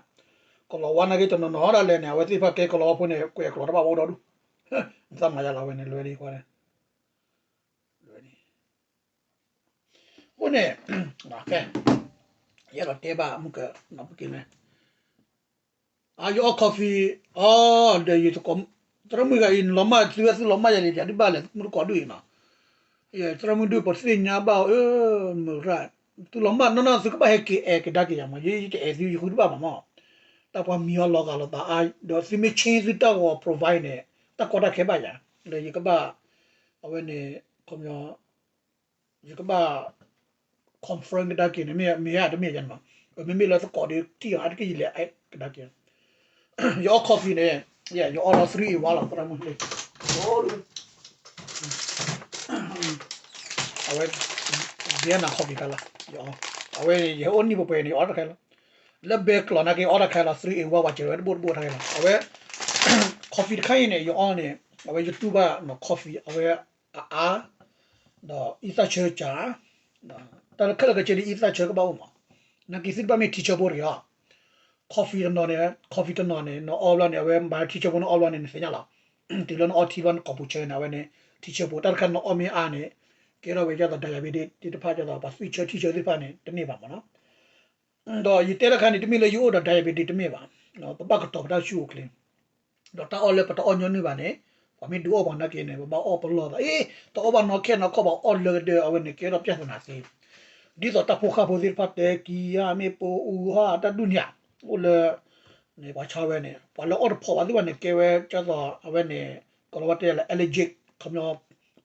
ကလီၤဝါနာ်က့တနီၤနီၤဒၣ်လဲာ်န့ၣ် အဝဲသ့ၣ်တဖၣ်ကဲကလီၤဝါဖိန့ၣ် ကွဲးကလီၤတဘၣ်ဝဲဒီဒူၣ်, နသးမၤယါလီၤဝဲန့ၣ် လွဲၤဒံးကွၢ်န့ၣ်, လွဲၤဒံး. အဃိန့ၣ်, ကဲ, ယအဲၣ်ဒိးတဲဘၣ်မုၢ်ကနီၤပက့ၤလဲၣ် အ ယအီ coffee, အီ ဒီးယသကိး, သရၣ်မုၣ်ဂၤအံၤ နလီၤမၢ်သုဝဲသုလီၤမၢ်ယၤလံ ယၤဒုးဘၣ်လဲၣ် မုၢ်တကိးဒုၣ်အံၤနီၤ, သရၣ်မုၣ်ဒုၣ်ပသ့ၣ်ညါဘၣ်အီၤ မုၢ်ရၣ်, သုလီၤမၢ်နီၢ်နီၢ် သုကဘၣ်ဟဲက့ၤအဲၣ်ကဒါက့ၤယၤမး ယတအဲၣ်သု ယဃုတဘၣ်ဘၣ်မး, တၢ်ပှၤမံၤအီၤလီၤဂာ်လိာ်သးအါ, ဒီးသုမ့ၢ် change သုတၢ်ဂီၤ profile န့ၣ် တၢ်ကီတၢ်ခဲဘၣ်ယၤ, ဒီးယကဘၣ်, အဝဲန့ၣ်, ခီပညီ ယကဘၣ် confirm ကဒါက့ၤန့ၣ် မ့ၢ်မ့ၢ်ဧါတမ့ၢ်ဧါန့ၣ်မး, မ့မ့ၢ်လၢသကိးဒီးထံၣ်အီၤအါတက့ၢ် ယလဲၤအဲၣ်ကဒါက့ၤ, ယအီ coffee န့ၣ်, ယအီလီၤ three in one လီၤ သရၣ်မုၣ်, အဝဲ, Vienna coffee တၢ်လီၤ, အဝဲန့ၣ် ယဟဲအိၣ်နံၣ်ပှဲၤပှဲၤန့ၣ် ယအီတခါလီၤ, လၢဘဲကျီးနာ်က့ အီတခါလီၤ three in one ဝဲကဲဝဲတဘိတဘိတခါလီၤ, အဝဲ coffee တခါအံၤန့ၣ် ယအီန့ၣ်, အဝဲယတူၢ်ဘၣ်နီၤ coffee အဝဲ အအါ, ဒီးအံသၣ်ဆၢကၢ, တၢ်လၢခဲလၢာ်ခဲဆ့ဒ်အံသၣ်ဆၢကဘၣ်အိၣ်မး, နာ်က့သုတဘၣ်မ့ၢ် ထံဆၢဖိတဂ့ၤအီၤ, coffee တနီၤန့ၣ်, coffee တနီၤန့ၣ် နအီဘျီန့ၣ် အဝဲမၤလၢထံဆၢဖိနအီဘျီန့ၣ် နသ့ၣ်ညါလီၤ, တုၤလၢနအီထံဘျီနကိာ်ပူၤဆၢန့ၣ် အဝဲန့ၣ် ထံဆၢဖိ တၢ်တခါနအီမ့ၢ်အါန့ၣ်, ကဲထီၣ်ဝဲဒ်သိး diabetes သ့ၣ်တဖၣ် ဒ်သိးပှၤသွံၣ်ဆၢထံဆၢသ့ၣ်တဖၣ်န့ၣ် တန့ၢ်ဘၣ်မးနီၤ ဒီးယတဲတခါန့ၣ် တမ့ၢ်လၢယအိၣ်ဒီး diabetes တမ့ၢ်ဘၣ်, ပဘၣ်ကတီၤပတၢ်ဆူၣ်အိၣ်ချ့, ဒီးတၢ်အီၣ်လၢပတအီၣ်ညီနုၢ်ဘၣ်န့ၣ်, ပှၤမ့ၢ်ဒုးအီၣ်ပှၤနာ်က့န့ၣ် ပဘၣ်အီၣ်ပလီၢ်သး, အ့, တအီၣ်ဘၣ်နီၢ်ခဲနီၢ်ခီၣ်ဘၣ်အီၣ်လၢကဒၢအဝဲန့ၣ် ကဲထီၣ် ပြဿနာ သ့, ဒ်သိးတၢ်ဖိဃၢ်ဖိသ့ၣ်တဖၣ်တဲကံယါ မ့ၢ်ပိာ်အူဟါ တၢ်ဒူၣ်န့ၣ်, အိၣ်လၢ န့ၣ် ပှၤဆါဝဲန့ၣ် ပှၤလၢအီၣ်တဖိးဘၣ်သ့ၣ်တဖၣ်န့ၣ် ကဲဝဲဒ်သိးအဝဲန့ၣ် ကလီၤဝါတဲလၢ allergic ခီပညီ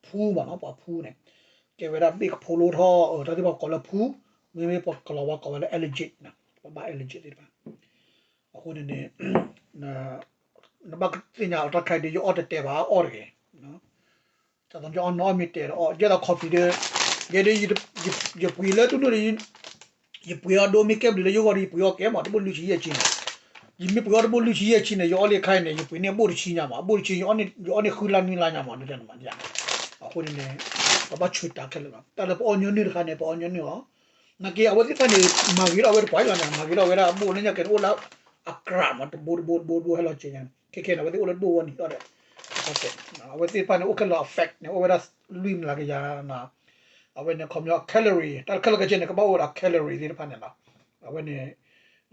ဖူမးနီၤ ပှၤဖူန့ၣ် ကဲဝဲဒၣ်ဘ့ၣ်ကဖိလိထီၣ် တၢ်သ့ၣ်တဖၣ်ကိးလၢဖူ, မ့မ့ၢ်ပှၤကလီၤဝါကိးဝဲလၢ allergic န့ၣ် ပှၤဘၣ် allergic သ့ၣ်တဖၣ်, အဃိန့ၣ်န့ၣ် နဘၣ်သ့ၣ်ညါအီၤတၢ်ခါအံၤဒီး ယအီၣ်တဲာ်တဲာ်ဘၣ် အီၣ်တဂ့ၤ တၢ်သီကီအီၣ်နီၢ်အီၣ်မ့ၢ်တဲာ်ဒီးအီၣ် ယဲဒၣ် coffee ဒီး ယဲဒၣ် ယပှ့ၤလၢတဒိၣ်ဒီး ယပှ့ၤအီၣ်ဒိမ့ၢ်ကဲဘျုးလၢယဂီၢ်ဒီး ယပှ့ၤအီၣ်ကဲမး တဘိၣ်လွံၢ်ဆံယဲၢ်ဆံန့ၣ်, ယမ့ၢ်ပှ့ၤအီၣ်တဘိၣ်လွံၢ်ဆံယဲၢ်ဆံန့ၣ် ယအီၣ်လၢခါအံၤန့ၣ် ယပှ့ၤန့ၢ်အဘိၣ်တဆံညါမး အဘိၣ်တဆံ ယအီၣ်န့ၢ်ဃုလါနွံလါညါမး ဒ်န့ၣ်မး, အဃိန့ၣ်န့ၣ် ပဘၣ်ဆၢတၢ်ခဲလၢာ်လီၤ. တၢ်လၢပအီၣ်ညီနုၢ်တခါန့ၣ် ပအီၣ်ညီနုၢ်လီၤ. နာ်က့ အဝဲသ့ၣ်တဖၣ်န့ၣ် မၤဂ့ၤထီၣ်ဝဲတပှၤလီၤန့ၣ် မၤဂ့ၤထီၣ်ဝဲဒၣ်အဘိၣ်လၢညါကဲန့ၣ် အိၣ်လၢအကြၢးမး တဘိတဘိတဘိတဘိဟဲလီၤကဲညါန့ၣ် ခဲခဲန့ၣ် အဝဲသ့ၣ်အိၣ်လၢတဘိဝဲန့ၣ်ဒီး အဝဲသ့ၣ်တဖၣ်န့ၣ် အိၣ်ခဲလၢာ်အ fat န့ၣ် အိၣ်ဝဲဒၣ်လွံၢ်မျးကယၤ အဝဲန့ၣ် ခီပညီ calorie တၢ်ခဲလၢာ်ခဲဆ့န့ၣ် ကဘၣ်အိၣ်ဝဲဒၣ် calorie သ့ၣ်တဖၣ်န့ၣ်လီၤ. အဝဲန့ၣ်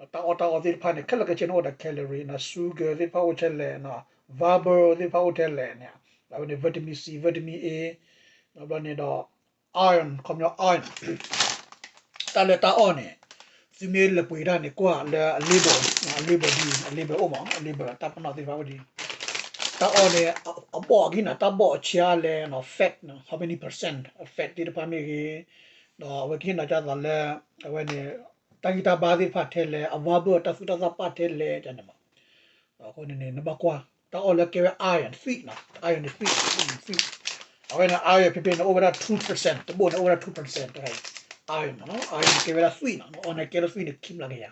တၢ်အီၣ်တၢ်အီသ့ၣ်တဖၣ်န့ၣ် ခဲလၢာ်ခဲဆ့န့ၣ်အိၣ်ဒီး calorie န့ၣ် sugar သ့ၣ်တဖၣ်အိၣ်ထဲလဲၣ်န့ၣ် fiber သ့ၣ်တဖၣ်အိၣ်ထဲလဲၣ်န့ၣ် အဝဲန့ၣ် vitamin C vitamin A ဘျီန့ၣ်ဒီး iron ခီပညီ iron တၢ်လၢတၢ်အီၣ်န့ၣ် သုမ့ၢ်လဲၤပှ့ၤတၢ်န့ၣ် ကွၢ်လၢအ label အ label ဒ်အ label အိၣ်မး အ label တၢ်ပနီၣ်သ့ၣ်တဖၣ်အိၣ်ဒ် တၢ်အီၣ်န့ၣ် အဘီၣ်အကဟ့ၣ်နၤ တၢ်ဘီၣ်အဆံးအါလဲၣ် fat န့ၣ် how many percent fat သ့ၣ်တဖၣ်မ့ၢ်ဂ့ၤ ဒီးအဝဲကဟ့ၣ်နၤဒ်သိးလၢ အဝဲန့ၣ် တၢ်ဂံၢ်တၢ်ဘါသ့ၣ်တဖၣ်ထဲလဲၣ် အ fiber တၢ်သူၣ်တၢ်သၣ်ပာ်ထဲလဲၣ်န့ၣ်မး အဃိန့ၣ်န့ၣ် နဘၣ်ကွၢ် တၢ်အီၣ်လၢကဲဝဲ iron သွံၣ်န့ၣ် iron န့ၣ်သွံၣ် သွံၣ် အဝဲန့ၣ် iron ဖဲဖဲန့ၣ် အိၣ်ဝဲဒၣ် two percent တဘိၣ်န့ၣ် အိၣ်ဝဲဒၣ် two percent တခါအံၤ iron မးနီၤ iron န့ၣ်ကဲဝဲဒၣ်သွံၣ်နီၤ နအီၣ်န့ၣ်ကဲထီၣ်သွံၣ်န့ၣ် ခံမျးကယၤ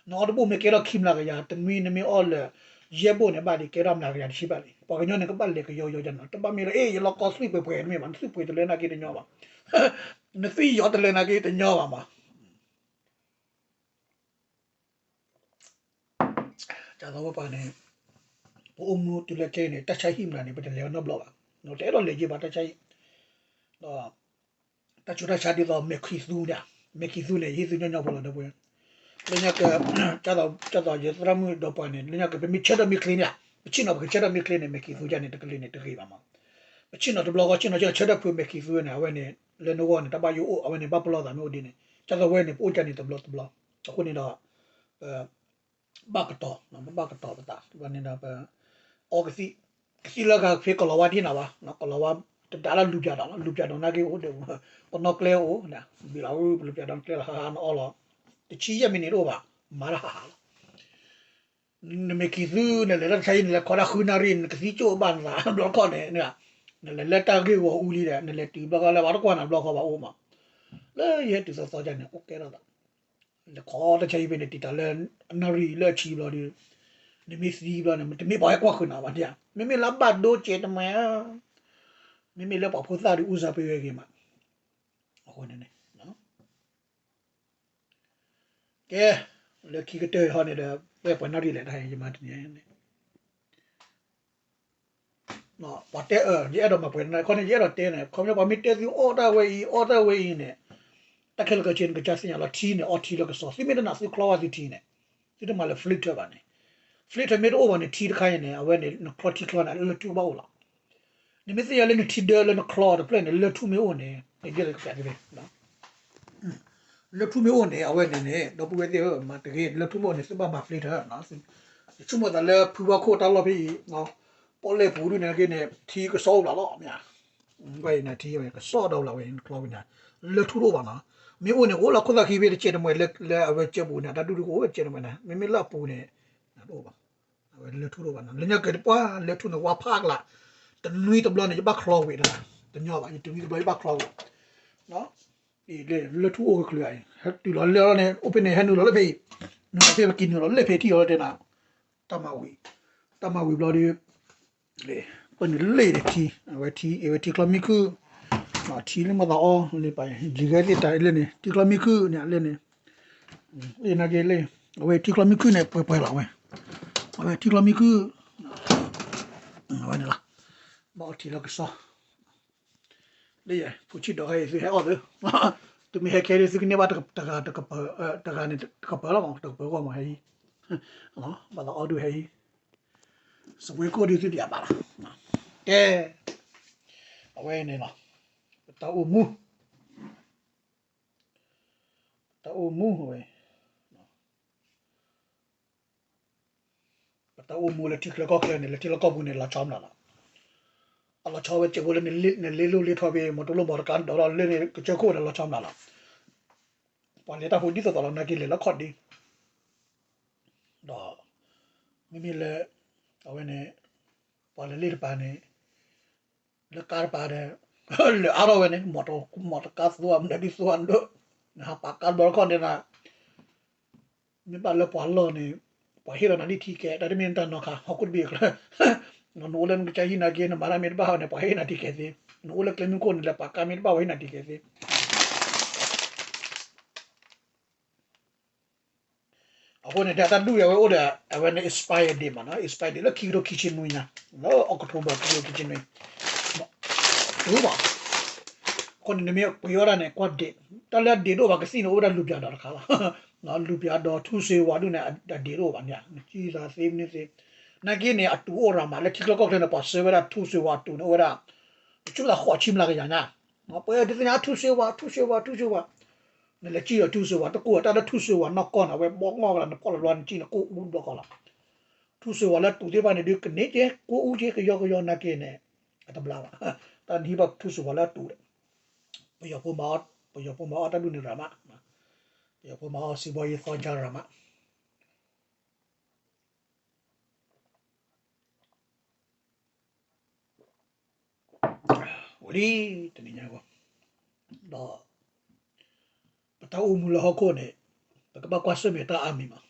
နအီၣ်တဘိၣ်မ့ၢ်ကဲထီၣ်ခံမျးကယၤ တနွံနမ့ၢ်အီၣ်လၢ ယဲၢ်ဘိၣ်န့ၣ် ဘၣ်ဒံးကဲထီၣ်မနၤကယၤတဆံဘၣ်လံ. ပှၤကညီန့ၣ် ကဘၣ်လဲၤကယီယီယၤနီၤ, တဘၣ်မ့ၢ်လၢ အ့ၣ် ယလီၤကီသွံၣ်ပှဲၤပှဲၤတမ့ၢ်ဘၣ်, နသွံၣ်ပှဲၤတလၢနာ်က့တညီဘၣ်, နသွံၣ်ယီၤတလၢနာ်က့တညီဘၣ်မး. ဒ်သိးဝဲပှၤန့ၣ် ပအိၣ်မူတုၤလၢခဲအံၤန့ၣ် တၢ်ဆါဟံၣ်မနုၤန့ၣ် ပတလဲၤအီၤနီတဘျီဘၣ်, တအဲၣ်ဒိးလဲၤယံၤဘၣ်တၢ်ဆါဟံၣ်, ဒီး တၢ်ဆူးတၢ်ဆါဒ်သိးမဲာ်ခံးသူန့ၣ်, မဲာ်ခံးသူန့ၣ် ယဟံးသုညီညီဖိလီၤဒီပုၢ်ဝဲၢ်, လၢညါက ဒ်သိးယသရၣ်မုၣ်ဒီးပှၤန့ၣ် လၢညါက ပမ့ၢ်ဆၢထၢၣ်မ့ၢ်ချ့န့ၣ်, ပဆ့ၣ်နီၤပကဆၢထၢၣ်မ့ၢ်ချ့န့ၣ် မဲာ်ခံးသူယါန့ၣ် တကလုာ်န့ၣ်တဂ့ၤဘၣ်မး. ပဆ့ၣ်နီၤတဘျီဃီ ဆ့ၣ်နီၤဆၢထၢၣ်ဖုမဲာ်ခံးသူန့ၣ် အဝဲန့ၣ် လၢနဂီၢ်န့ၣ် တၢ်ဘၣ်ယိၣ်အိၣ် အဝဲန့ၣ် ဘၣ်ပလီၢ်သးမ့ၢ်အိၣ်ဒ်န့ၣ် ဒ်သိးဝဲန့ၣ် ပအိၣ်ကန့ၣ်တဘျီတဘျီ, အဃိန့ၣ်ဒီး ပ ဘၣ်ကတီၤ, ပဘၣ်ကတီၤပသး ဘၣ်န့ၣ်ဒီးပ အီကသံၣ်, ကသံၣ်လၢဂၤဖဲကလီၤဝါဒ်န့ၣ်ဘၣ်, ကလီၤဝါ တဒါလၢလူၤပၠးဒီးလီၤ, လူၤပၠးဒီးနာ်က့အိၣ်ဒီး ပနီၣ်ကျဲအိၣ်, ဘံလီၤ ပလူၤပၠးဒီးကျဲလီၤ ဟးဟးနအီလီၤ, တဆံယဲၢ်မံးနံးတအိၣ်ဘၣ်, မၤတၢ်ဟးဟးလီၤ. နမဲာ်ခံးသူ နလဲၤလၢတၢ်ဆါဟံၣ် နလဲၤခီတၢ်ဃုနၣ်ရံၣ် နကသံၣ်ကၠိၣ်ဘၣ်နသး ဘျီခီန့ၣ်, နလဲၤလၢတၢ်ဂ့ၢ်ဂီၤအူလံဒီး နလဲၤတုၤဘျီခီလၢပှၤတကွၢ်နၤဘျီခီဘၣ်အိၣ်မး, လၢယဟဲတုၤသီသီယါန့ၣ် အိၣ်ကဲထီၣ်သး လဲၤခီတၢ်ဆါဟံၣ်ဖဲန့ၣ် တံာ်တာ်လၢအနၣ်ရံၣ်လၢအဆံဘျီဒီး, နမ့ၢ်သံဘျီန့ၣ် တမ့ၢ်ပှၤဟဲကွၢ်ဃုာ်နၤဘၣ်, မ့မ့ၢ်လၢအဘၣ်ဒိကဲးတမဲ, မ့မ့ၢ်လၢပှၤဖိသၣ်ဒီး ဦးစားပေးဝဲဂ့ၤမး, အဃိန့ၣ်န့ၣ် ကဲ, လၢခံကတၢၢ်ဟီန့ၣ်ဒီး ပှဲၤပှဲၤနၣ်ရံၣ်လဲၣ်တဟဲယမၤတနံၤန့ၣ် ပှၤတဲအၢ ယအဲၣ်ဒိးမၤပှဲၤနၣ်ရံၣ် ခီန့ၣ် ယအဲၣ်ဒိးတဲန့ၣ် ခီပညီပှၤမ့ၢ်တဲသုအီၣ်တၢ်ဝဲအံၤ အီၣ်တၢ်ဝဲအံၤန့ၣ်, တၢ်ခဲလၢာ်ခဲဆ့န့ၣ် ကစၢ်သ့ၣ်ညါလီၤ ထံန့ၣ် အီထံလၢကစီၣ် သုမ့ၢ်တနာ်သုချီဝဲသုထံန့ၣ်, သုတမၤလၢ filter ဘၣ်န့ၣ်, filter မ့ၢ်တအိၣ်ဘၣ်န့ၣ် ထံတခါအံၤန့ၣ် အဝဲန့ၣ် နချီထံချီန့ၣ် လၢထူကဘၣ်အိၣ်လီၤ. နမ့ၢ်သ့ၣ်ညါလၢနထံဒၢလၢနချီတဖျၢၣ်န့ၣ် လၢထူမ့ၢ်အိၣ်န့ၣ် နဒ်သိးကပျးသ့ၣ် လၢထူမ့ၢ်အိၣ်န့ၣ် အဝဲန့ၣ်န့ၣ် ဒီပုၢ်ဝဲၢ်သ့ၣ်ဧၢ မၤတဂ့ၤ လၢထူမ့ၢ်အိၣ်န့ၣ် သုဘၣ်မၤ filter ယဆိကမိၣ်သးလၢဖုဘီခိၣ်တၢ်လီၢ်ဖဲအံၤ ပီၣ်လဲၣ်ပူၤဒုးန့ၣ်က့န့ၣ် ထံကစီၣ်အိၣ်ဘၣ်လီၤမ့ၢ်ဧါ, ဝဲအံၤန့ၣ် ထံဝဲကစီၣ်ဒီးလီၤဝဲ နချီဝဲန့ၣ် လၢထူတအိၣ်ဘၣ်နီၤ, မ့ၢ်အိၣ်န့ၣ် ကအိၣ်လၢခိၣ်သၣ်ခံဖဲတကဲးတမှဲၤလၢအဝဲကၢပူၤန့ၣ် တၢ်ဒူၣ်ဒုကအိၣ်ဝဲတကဲးတမှဲၤန့ၣ် မ့မ့ၢ်လၢအပူၤန့ၣ် တအိၣ်ဘၣ် အဝဲလၢထူတအိၣ်ဘၣ်နီၤ, လၢညါကဲတပှၢ်လၢထူန့ၣ် ဝါဖးကလာ်, တနွံတဘျီန့ၣ် ယဘၣ်ချီဝံၤတဂၤ, တညီဘၣ် ယတနွံတဘျီယဘၣ်ချီဝံၤ, လၢထူအိၣ်ကချုးအံၤ ဟဲတုၤလီၤလၢန့ၣ် အိၣ်ဖဲန့ၣ် ဟဲနုာ်လီၤလၢဖဲအံၤ, နုာ်လီၤဖဲပက့ၤနုာ်လီၤလၢဖဲထံၣ်အီၤလၢတဲနၤ, တၢ်မၤဝံၤ, တၢ်မၤဝံၤဘျီဒီး ပနုာ်လၢထံ, အဝဲထံ အဝဲထံချီမံခုၣ်, ထံလၢမၤသးအီလၢပှၤ လံၤဂဲၤသ့ၣ်တၢ်လၢန့ၣ် ထံချီမံခုၣ်န့ၣ်လၢန့ၣ်, လၢနာ်က့လၢ အဝဲထံချီမံခုၣ်န့ၣ် ပှဲၤပှဲၤလီၤဝဲ, အဝဲထံချီမံခုၣ်, အဝဲန့ၣ်လီၤ, ဘၣ်အီထံလီၤကစီၣ် လၢယဲ ဖိဆံးဒီးဟဲအံၤသုဟဲအီၣ်သု, သုမ့ၢ်ဟဲခဲဒုးသုကန့ၢ်ဘၣ်တဂၤတကပၤ, တဂၤန့ၣ်တကပၤလီၤမး တကပၤဂီၢ်မးဟဲအံၤ, ဘၣ်သးအီဒုးဟဲအံၤ, စပွဲခိၣ်ဒုးသုတယၤဘၣ်လီၤ, ကဲ, အဝဲန့ၣ်လီၤ, ပတၢ်အိၣ်မူ, ပတၢ်အိၣ်မူဝဲ ပတၢ်အိၣ်မူလၢထံချၢကီၢ်ချၢန့ၣ် လၢထံလီၢ်ကီၢ်ပူၤန့ၣ် လီၤဆီမနုၤလီၤ. အလီၤဆီဝဲစဲးဖိလၢ နလ့လိၢ်လ့ထီၣ်ဖဲ မီၤတိၢ်လိၣ်မီၤတကါဒီးလၢန့ၣ် ကစၢၢ်ခိၣ်န့ၣ် လီၤဆီမနုၤလီၤ. ပှၤလဲၤတၢ်ဖိဒ်သိးသိးလီၤ နာ်က့လဲၤလၢခီၣ်ဒ့ ဒီး မ့မ့ၢ်လၢ အဝဲန့ၣ် ပှၤလဲၤလ့ၣ်တပၤန့ၣ် လၢကါတပၤဒီး လဲၤအါထီၣ်ဝဲန့ၣ် မီၤတကါသူအမနုၤဒ်သူအဒိၣ် နဟးပာ်ကါတဘျီတခီၣ်န့ၣ် မ့ၢ်ဘၣ်လၢပှၤလီၢ်န့ၣ် ပှၤဟ့ၣ်လီၤနၤဒ်ထံကဲ တၢ်တမ့ၢ်နတၢ်နီၢ်ခါ ဟီၣ်ခိၣ်တဘ့ၣ်အကျါ နအိၣ်လၢနကစၢ်ဟံၣ်နာ်က့ နမၤတၢ်မ့ၢ်တဘၣ်န့ၣ် ပှၤဟ့ၣ်နၤထံကဲသ့ နအိၣ်လၢကျဲမုၢ်ခိၣ်န့ၣ် လဲၤပာ်ကါမ့ၢ်တဘၣ် ပှၤဟ့ၣ်နၤထံကဲသ့ အဃိန့ၣ် တၢ်ဒူၣ်အံၤအဝဲအိၣ်ဒီး အဝဲန့ၣ် expire date မးနီၤ expire date လၢခံကထိခံဆံနွံညါ လၢ October ခံကထိခံဆံနွံ တူၢ်ဘၣ် အဃိန့ၣ် နမ့ၢ်ပှ့ၤအီၣ်တၢ်န့ၣ် ကွၢ် date တၢ်လၢအ date တအိၣ်ဘၣ် ကသံၣ်န့ၣ် အိၣ်ဝဲဒၣ်လူၤပၠးဒီးတခါလီၤ လူၤပၠးဒီးထူစ့ဝါဒုၣ်န့ၣ် အ date တအိၣ်ဘၣ်န့ၣ် နကံၢ်သးသ့မနုၤသ့ နာ်က့န့ၣ် အတူၢ်အိၣ်ရၤမး လၢထံချၢကီၢ်ချၢန့ၣ် ပှၤဆှၢဝဲဒၣ်ထူစ့ဝါအတူၢ်န့ၣ် အိၣ်ဝဲဒၣ် ပကၠူၣ်သးဃိးဆံမျးကယၤညါ ပှၤဒုးသ့ၣ်ညါထူစ့ဝါ ထူစ့ဝါ ထူစ့ဝါ နလဲၤကံၢ်ဒီးထူစ့ဝါ တကိၢ်တၢ်လၢထူစ့ဝါနီၢ်ကီၢ်န့ၣ် အဝဲဘီငီၢ်ကလၢ နဖီၣ်လီၤလီၤနကံၢ်န့ၣ် ကိၢ်အူတဘျီဃီလီၤ ထူစ့ဝါလၢအတူၢ်သ့ၣ်တဖၣ်န့ၣ် ဒုးကန့ၢ်က့ ကိၢ်အူက့ ကယီကယီနာ်က့န့ၣ် အတဘျါဘၣ် တၢ်နဟံးဘၣ်ထူစ့ဝါလၢအတူၢ်ဒီး ပယီၤဖိမၤအီၣ် ပယီၤဖိမၤအီၣ်တၢ်ဒူၣ်န့ၣ်ရၤမး ပယီၤဖိမၤအီၣ်စံးဘီယ့သီကၢ်ရၤမး အိၣ်လံ တနံၤညါအဂီၢ် ဒီး ပတၢ်အိၣ်မူလၢဟီၣ်ခိၣ်န့ၣ် ပကဘၣ်ကွၢ်ဆၢၣ်မဲာ်တၢ်အါမံၤမး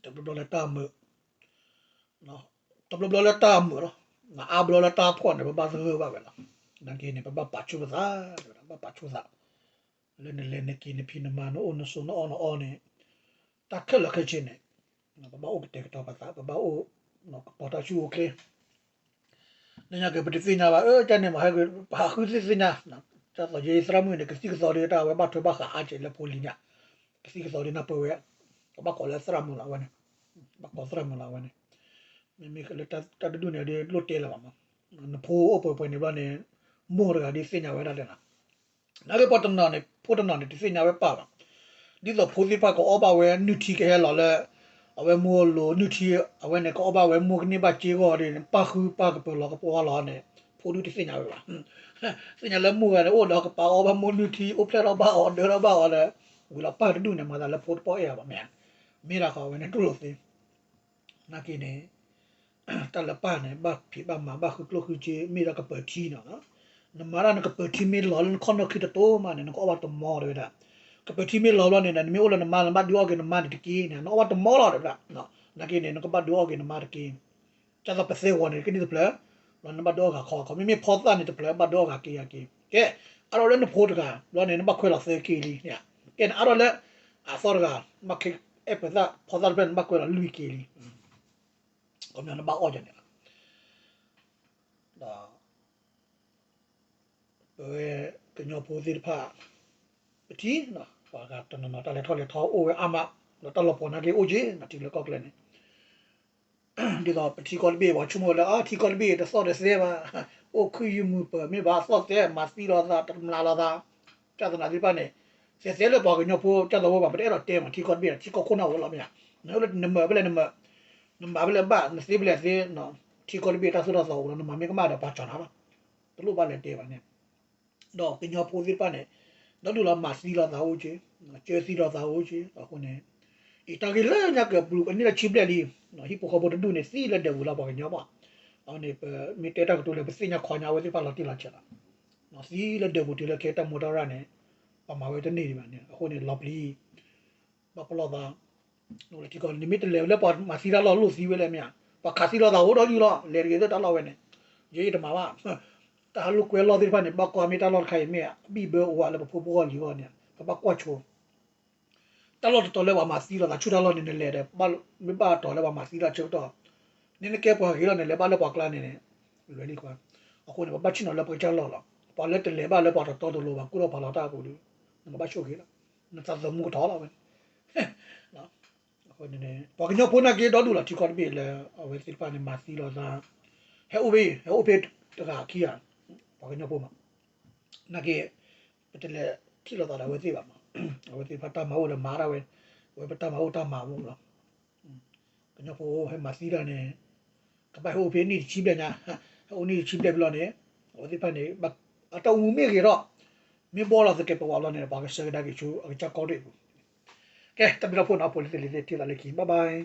တဘျီဘျီလၢတၢ်မုာ် တဘျီဘျီလၢတၢ်မုာ်လီၤ, အါဘျီလၢတၢ်ဖှီၣ်န့ၣ် ပဘၣ်သဂၢၢ်ဘၣ်ဝဲလီၤ. နာ်က့န့ၣ် ပဘၣ်ပာ်ဆူၣ်ပသး, ပဘၣ်ပာ်ဆူၣ်သး, လၢနလဲၤနက့ၤနဖံးနမၤ နအိၣ်နဆိးနအီၣ်နအီန့ၣ်, တၢ်ခဲလၢာ်ခဲဆ့န့ၣ်, ပဘၣ်အိၣ်ကတဲာ်ကတီၤပသး, ပဘၣ်အိၣ်ကပီၤတၢ်ဆူၣ်အိၣ်ချ့ လၢညါက့ၤပတသ့ၣ်ညါဘၣ်, အၢ ကန့ၣ်မး ဟဲက့ၤပဟးဃုသ့ၣ်သ့ၣ်ညါ, ဒ်သိးယသရၣ်မုၣ်န့ၣ် ကသံၣ်ကသီဒ်တၢ်ဝဲဘၣ်ထွဲဘၣ်ဃးအါကဲးလၢဖိလံၤညါ, ကသံၣ်ကသီဒ်နၢ်ပၢၢ်ဝဲ, ကဘၣ်ကိးလၢသရၣ်မုၣ်လီၤဝဲန့ၣ်, ဘၣ်ကိးသရၣ်မုၣ်လီၤဝဲန့ၣ်, မ့မ့ၢ်လၢတၢ်တဒူၣ်န့ၣ်ဒ်လိၣ်တဲလၢၤဘၣ်မး, နဖိအိၣ်ပှဲၤပှဲၤန့ၣ်ဘျီန့ၣ်, မိၢ်တဂၤဒ်သ့ၣ်ညါဝဲဒၣ်လဲၣ်နီၤ နာ်က့ပှၤတနီၤန့ၣ် ဖိတနီၤန့ၣ် တသ့ၣ်ညါဝဲပၢ်ဘၣ်, ဒ်သိးဖိသ့ၣ်တဖၣ်ကအီၣ်ဘၣ်ဝဲနုၢ်ထံကဟဲလီၤလၢ အဝဲမိၢ်အလိၤ နုၢ်ထံ အဝဲန့ၣ် ကအီၣ်ဘၣ်ဝဲမိၢ်ကန့ၢ်ဘၣ်စ့ဂီၢ်ဒီး ပၢ်ဃုပၢ်ကပၢၤလီၤကပီၤလီၤန့ၣ်, ဖိဒုတသ့ၣ်ညါဝဲဘၣ်, သ့ၣ်ညါလၢမိၢ်ဂၤန့ၣ် အိၣ်ဒီးကပၤအီၣ်ဘၣ်မိၢ်နုၢ်ထံ အိၣ်ဖျဲၣ်ထီၣ်ဘၣ်အီၤ ဒၢထီၣ်ဘၣ်အီၤလၢ, ဝံၤလီၤပၢ်တဒူၣ်န့ၣ် မၤသးလၢဖိတပီၢ်အဲၣ်အီၤဘၣ်မ့ၢ်ဧါ, မ့ၢ်ဒၣ်ဃီအဝဲန့ၣ်တူၢ်လိာ်သ့ နာ်က့န့ၣ်, တၢ်လၢပၢ်န့ၣ် ဘၣ်ဖံးဘၣ်မၤ ဘၣ်ဃုကျိၣ်ဃုစ့ မ့ၢ်ဒၣ်ကပၢၤထံနီၤ, နမၤဒၣ်နကပၢၤထံမ့ၢ်လီၤလၢနခီၣ်နီၢ်ခံတတိၤမးန့ၣ် နကအီၣ်ဘၣ်တမီတဝဲဒၣ်, ကပၢၤထံမ့ၢ်လီၤဘျီန့ၣ် နမ့ၢ်အိၣ်လၢနမါ နဘၣ်ဒုးအီၣ်က့ၤနမါန့ၣ်တက့ၢ်န့ၣ် နအီၣ်ဘၣ်တမီလီၤတဝဲဒၣ်, နာ်က့န့ၣ် နကဘၣ်ဒုးအီၣ်က့ၤနမါတက့ၢ်, ဒ်သိးပသဲဂီၤန့ၣ် ကန့ၢ်တဖျၢၣ်, ဘျီနဘၣ်ဒုးအီၣ်ဂၤခီခီ မ့မ့ၢ်ဖီသၣ်န့ၣ်တဖျၢၣ် ဘၣ်ဒုးအီၣ်ဂၤက့ၤဂၤက့ၤ, ကဲ, အါထီၣ်လၢနဖိတဂၤ ဘျီန့ၣ် နဘၣ်ခွဲးလီၤသၢက့ၤလံ, ကဲန့ၣ် အါထီၣ်လၢ အသီတဂၤ ဘၣ်ခဲအဲၣ်ပသၣ်ဖီသၣ်တဖျၢၣ်န့ၣ် ဘၣ်ခွဲးလီၤလွံၢ်က့ၤလံ, ခီပညီနဘၣ်အီၣ်ဒ်န့ၣ်လီၤ, ဒီး ပဝဲကညီဖိသ့ၣ်တဖၣ် ပထံၣ်, ပှၤဂၤတနီၤနီၤ တၢ်လဲၤထီၣ်လဲၤထီအိၣ်ဝဲအါမး, ဒီးတၢ်လီၤပှီၤနာ်က့အိၣ်က့ၤ ထံလၢကီၢ်ကျဲန့ၣ်, ဒ်သိးပထံကီၢ်တဘ့ၣ် ပှၤဆိကမိၣ်ဝဲလၢ အါ ထံကီၢ်တဘ့ၣ်တသီၣ်တသဲဘၣ်, အိၣ်ခုယုၢ်မုာ်ပၢၤ မ့ၢ်ဘၣ်သီၣ်သဲ မၤသံလိာ်သး တမျးလိာ်သး, တၢ်သနာ်သ့ၣ်တဖၣ်န့ၣ်, သဲသဲလၢပှၤကညီဖိတၢ်သဝီဘၣ် ပတအဲၣ်ဒိးတဲမး ထံကီၢ်တဘ့ၣ် ထံကီၢ်ခိၣ်နၢ်အိၣ်လီၤမ့ၢ်ဧါ, နမၤဖဲလဲၣ်နမၤ, နမၤဖဲလဲၣ်ဘၣ် နသ့ဖဲလဲၣ်သ့, ထံကီၢ်တဘ့ၣ်တၢ်သိၣ်တၢ်သီအိၣ်လီၤ နမၤမ့ၢ်ကမၣ်ဒီးပှၤကၠီၤနၤလီၤ, တလိၣ်ဘၣ်လဲၤတဲဘၣ်န့ၣ် ဒီးကညီဖိသ့ၣ်တဖၣ်န့ၣ်, ဒီဒူၣ်လီၤမၤသံလိာ်သးအိၣ်က့ၤ, ကၢသံလိာ်သးအိၣ်က့ၤ, အဃိန့ၣ်, အံၤတၢ်ဂ့ၢ်လၢညါကပူၤ အနံၣ်လၢဆံဘျဲၣ်လံ, ဟံၣ်ဖိဃီဖိတဒူၣ်န့ၣ် သံလၢဒၢးပူၤလၢပှၤကညီဘၣ်, အဝဲန့ၣ် ပမ့ၢ်တဲတၢ်ကတိၤလၢပသ့ၣ်ညါခီညါအဝဲသ့ၣ်တဖၣ်လီၤတံၢ်လီၤဆဲးလီၤ, သံလၢဒၢးပူၤတုၤလၢကဲတၢ်မူတၢ်ရၢ်န့ၣ်, ပမၤဝဲတန့ၢ်ဒံးဘၣ်န့ၣ် အဃိန့ၣ် လီၤပျံၤ ဘၣ်ပလီၢ်သး, ထံကီၢ် နမ့ၢ်တလဲၤလၢပှၤမၤသံတၢ်လီၢ်လိၣ်သံဝဲလဲၣ်မ့ၢ်ဧါ, ပှၤခးသံလိာ်သးအိၣ်ဒီးယုၢ်လီၤ လဲၤတဂ့ၤသ့ၣ်တၢ်လီၢ်ဝဲန့ၣ်, ယဲယတမၤဘၣ်, တၢ်ဟးလိာ်ကွဲလီၢ်သ့ၣ်တဖၣ်န့ၣ် ဘၣ်ကွၢ်မ့ၢ်တၢ်လီၢ်တခါအံၤမ့ၢ်အဘံၣ်ဘၢအိၣ်ဝဲလၢပဖိပဂီၢ်လံၤအဂီၢ်န့ၣ် ပဘၣ်ကွၢ်ဆိ တၢ်လီၢ်တတီၤလၢပှၤမၤသံလိာ်သးဆူၣ်တၢ်လီၢ်န့ၣ် နလဲၤဒီး မ့ၢ်ဘၣ်တီၤလၢပှၤမၤသံတၢ်ဆၢကတီၢ်, န့ၣ်နကဲပှၤဂ့ၤလီၤန့ၣ် လဲၤဘၣ်လၢပှၤကျါန့ၣ်န့ၣ်, လွဲၤလံကွၢ်, အဃိန့ၣ် ပဘၣ်ဆ့ၣ်နီၤလၢပကစၢ်လီၢ်လီၤ, ပှၤလၢတလဲၤဘၣ်လၢပှၤတတီတလိၤဘၣ် ကူၣ်ထီၣ်ဖးလီၤတၢ်အပူၤဒီး, နကဘၣ်ဆိၣ်ဂ့ၤလီၤ, နသးသမူကထီၣ်လီၤဝဲန့ၣ် အဃိန့ၣ် ပှၤကညီဖိနာ်က့ဒီဒူၣ်လီၤ ထံကီၢ်တဘ့ၣ်လၢ အဝဲသ့ၣ်တဖၣ်န့ၣ် မၤသံလိာ်သး, ဟဲအိၣ်ဖဲ ဟဲအိၣ်ဖဲတဂၤခံဂၤ, ပှၤကညီဖိမး, နာ်က့ ပတလဲၤထံၣ်လိာ်သးဒီးအဝဲသ့ၣ်ဘၣ်မး, အဝဲသ့ၣ်တဖၣ်တၢ်မၤအိၣ်ဒီးမၤဒၣ်ဝဲ, အဝဲပတၢ်မၤအိၣ်တၢ်မၤမးလီၤ, ကညီဖိဟဲမၤသံတၢ်န့ၣ်, ကဘၣ်ဟဲအိၣ်ဖဲနံၣ်တဆံဘျဲၣ်ညါ, ဟဲအိၣ်နံၣ်တဆံဘျဲၣ်ဖဲလီၤန့ၣ်, အဝဲသ့ၣ်တဖၣ်န့ၣ် အတၢ်အိၣ်မူမ့ၢ်ဂ့ၤထီၣ်, မ့ၢ်ဘှီလီၤသကဲးပဝးလီၤန့ၣ် ပှၤကဆှၢကဒါက့ၤဆူအကစၢ်ကီၢ်ရ့ၣ်အပူၤ, ကဲ တၢ်ဘျုးတၢ်ဖှိၣ်နီၤ ဖိလံၤသ့ၣ်လံၤသ့ၣ် ထံၣ်သးလၢခံ bye bye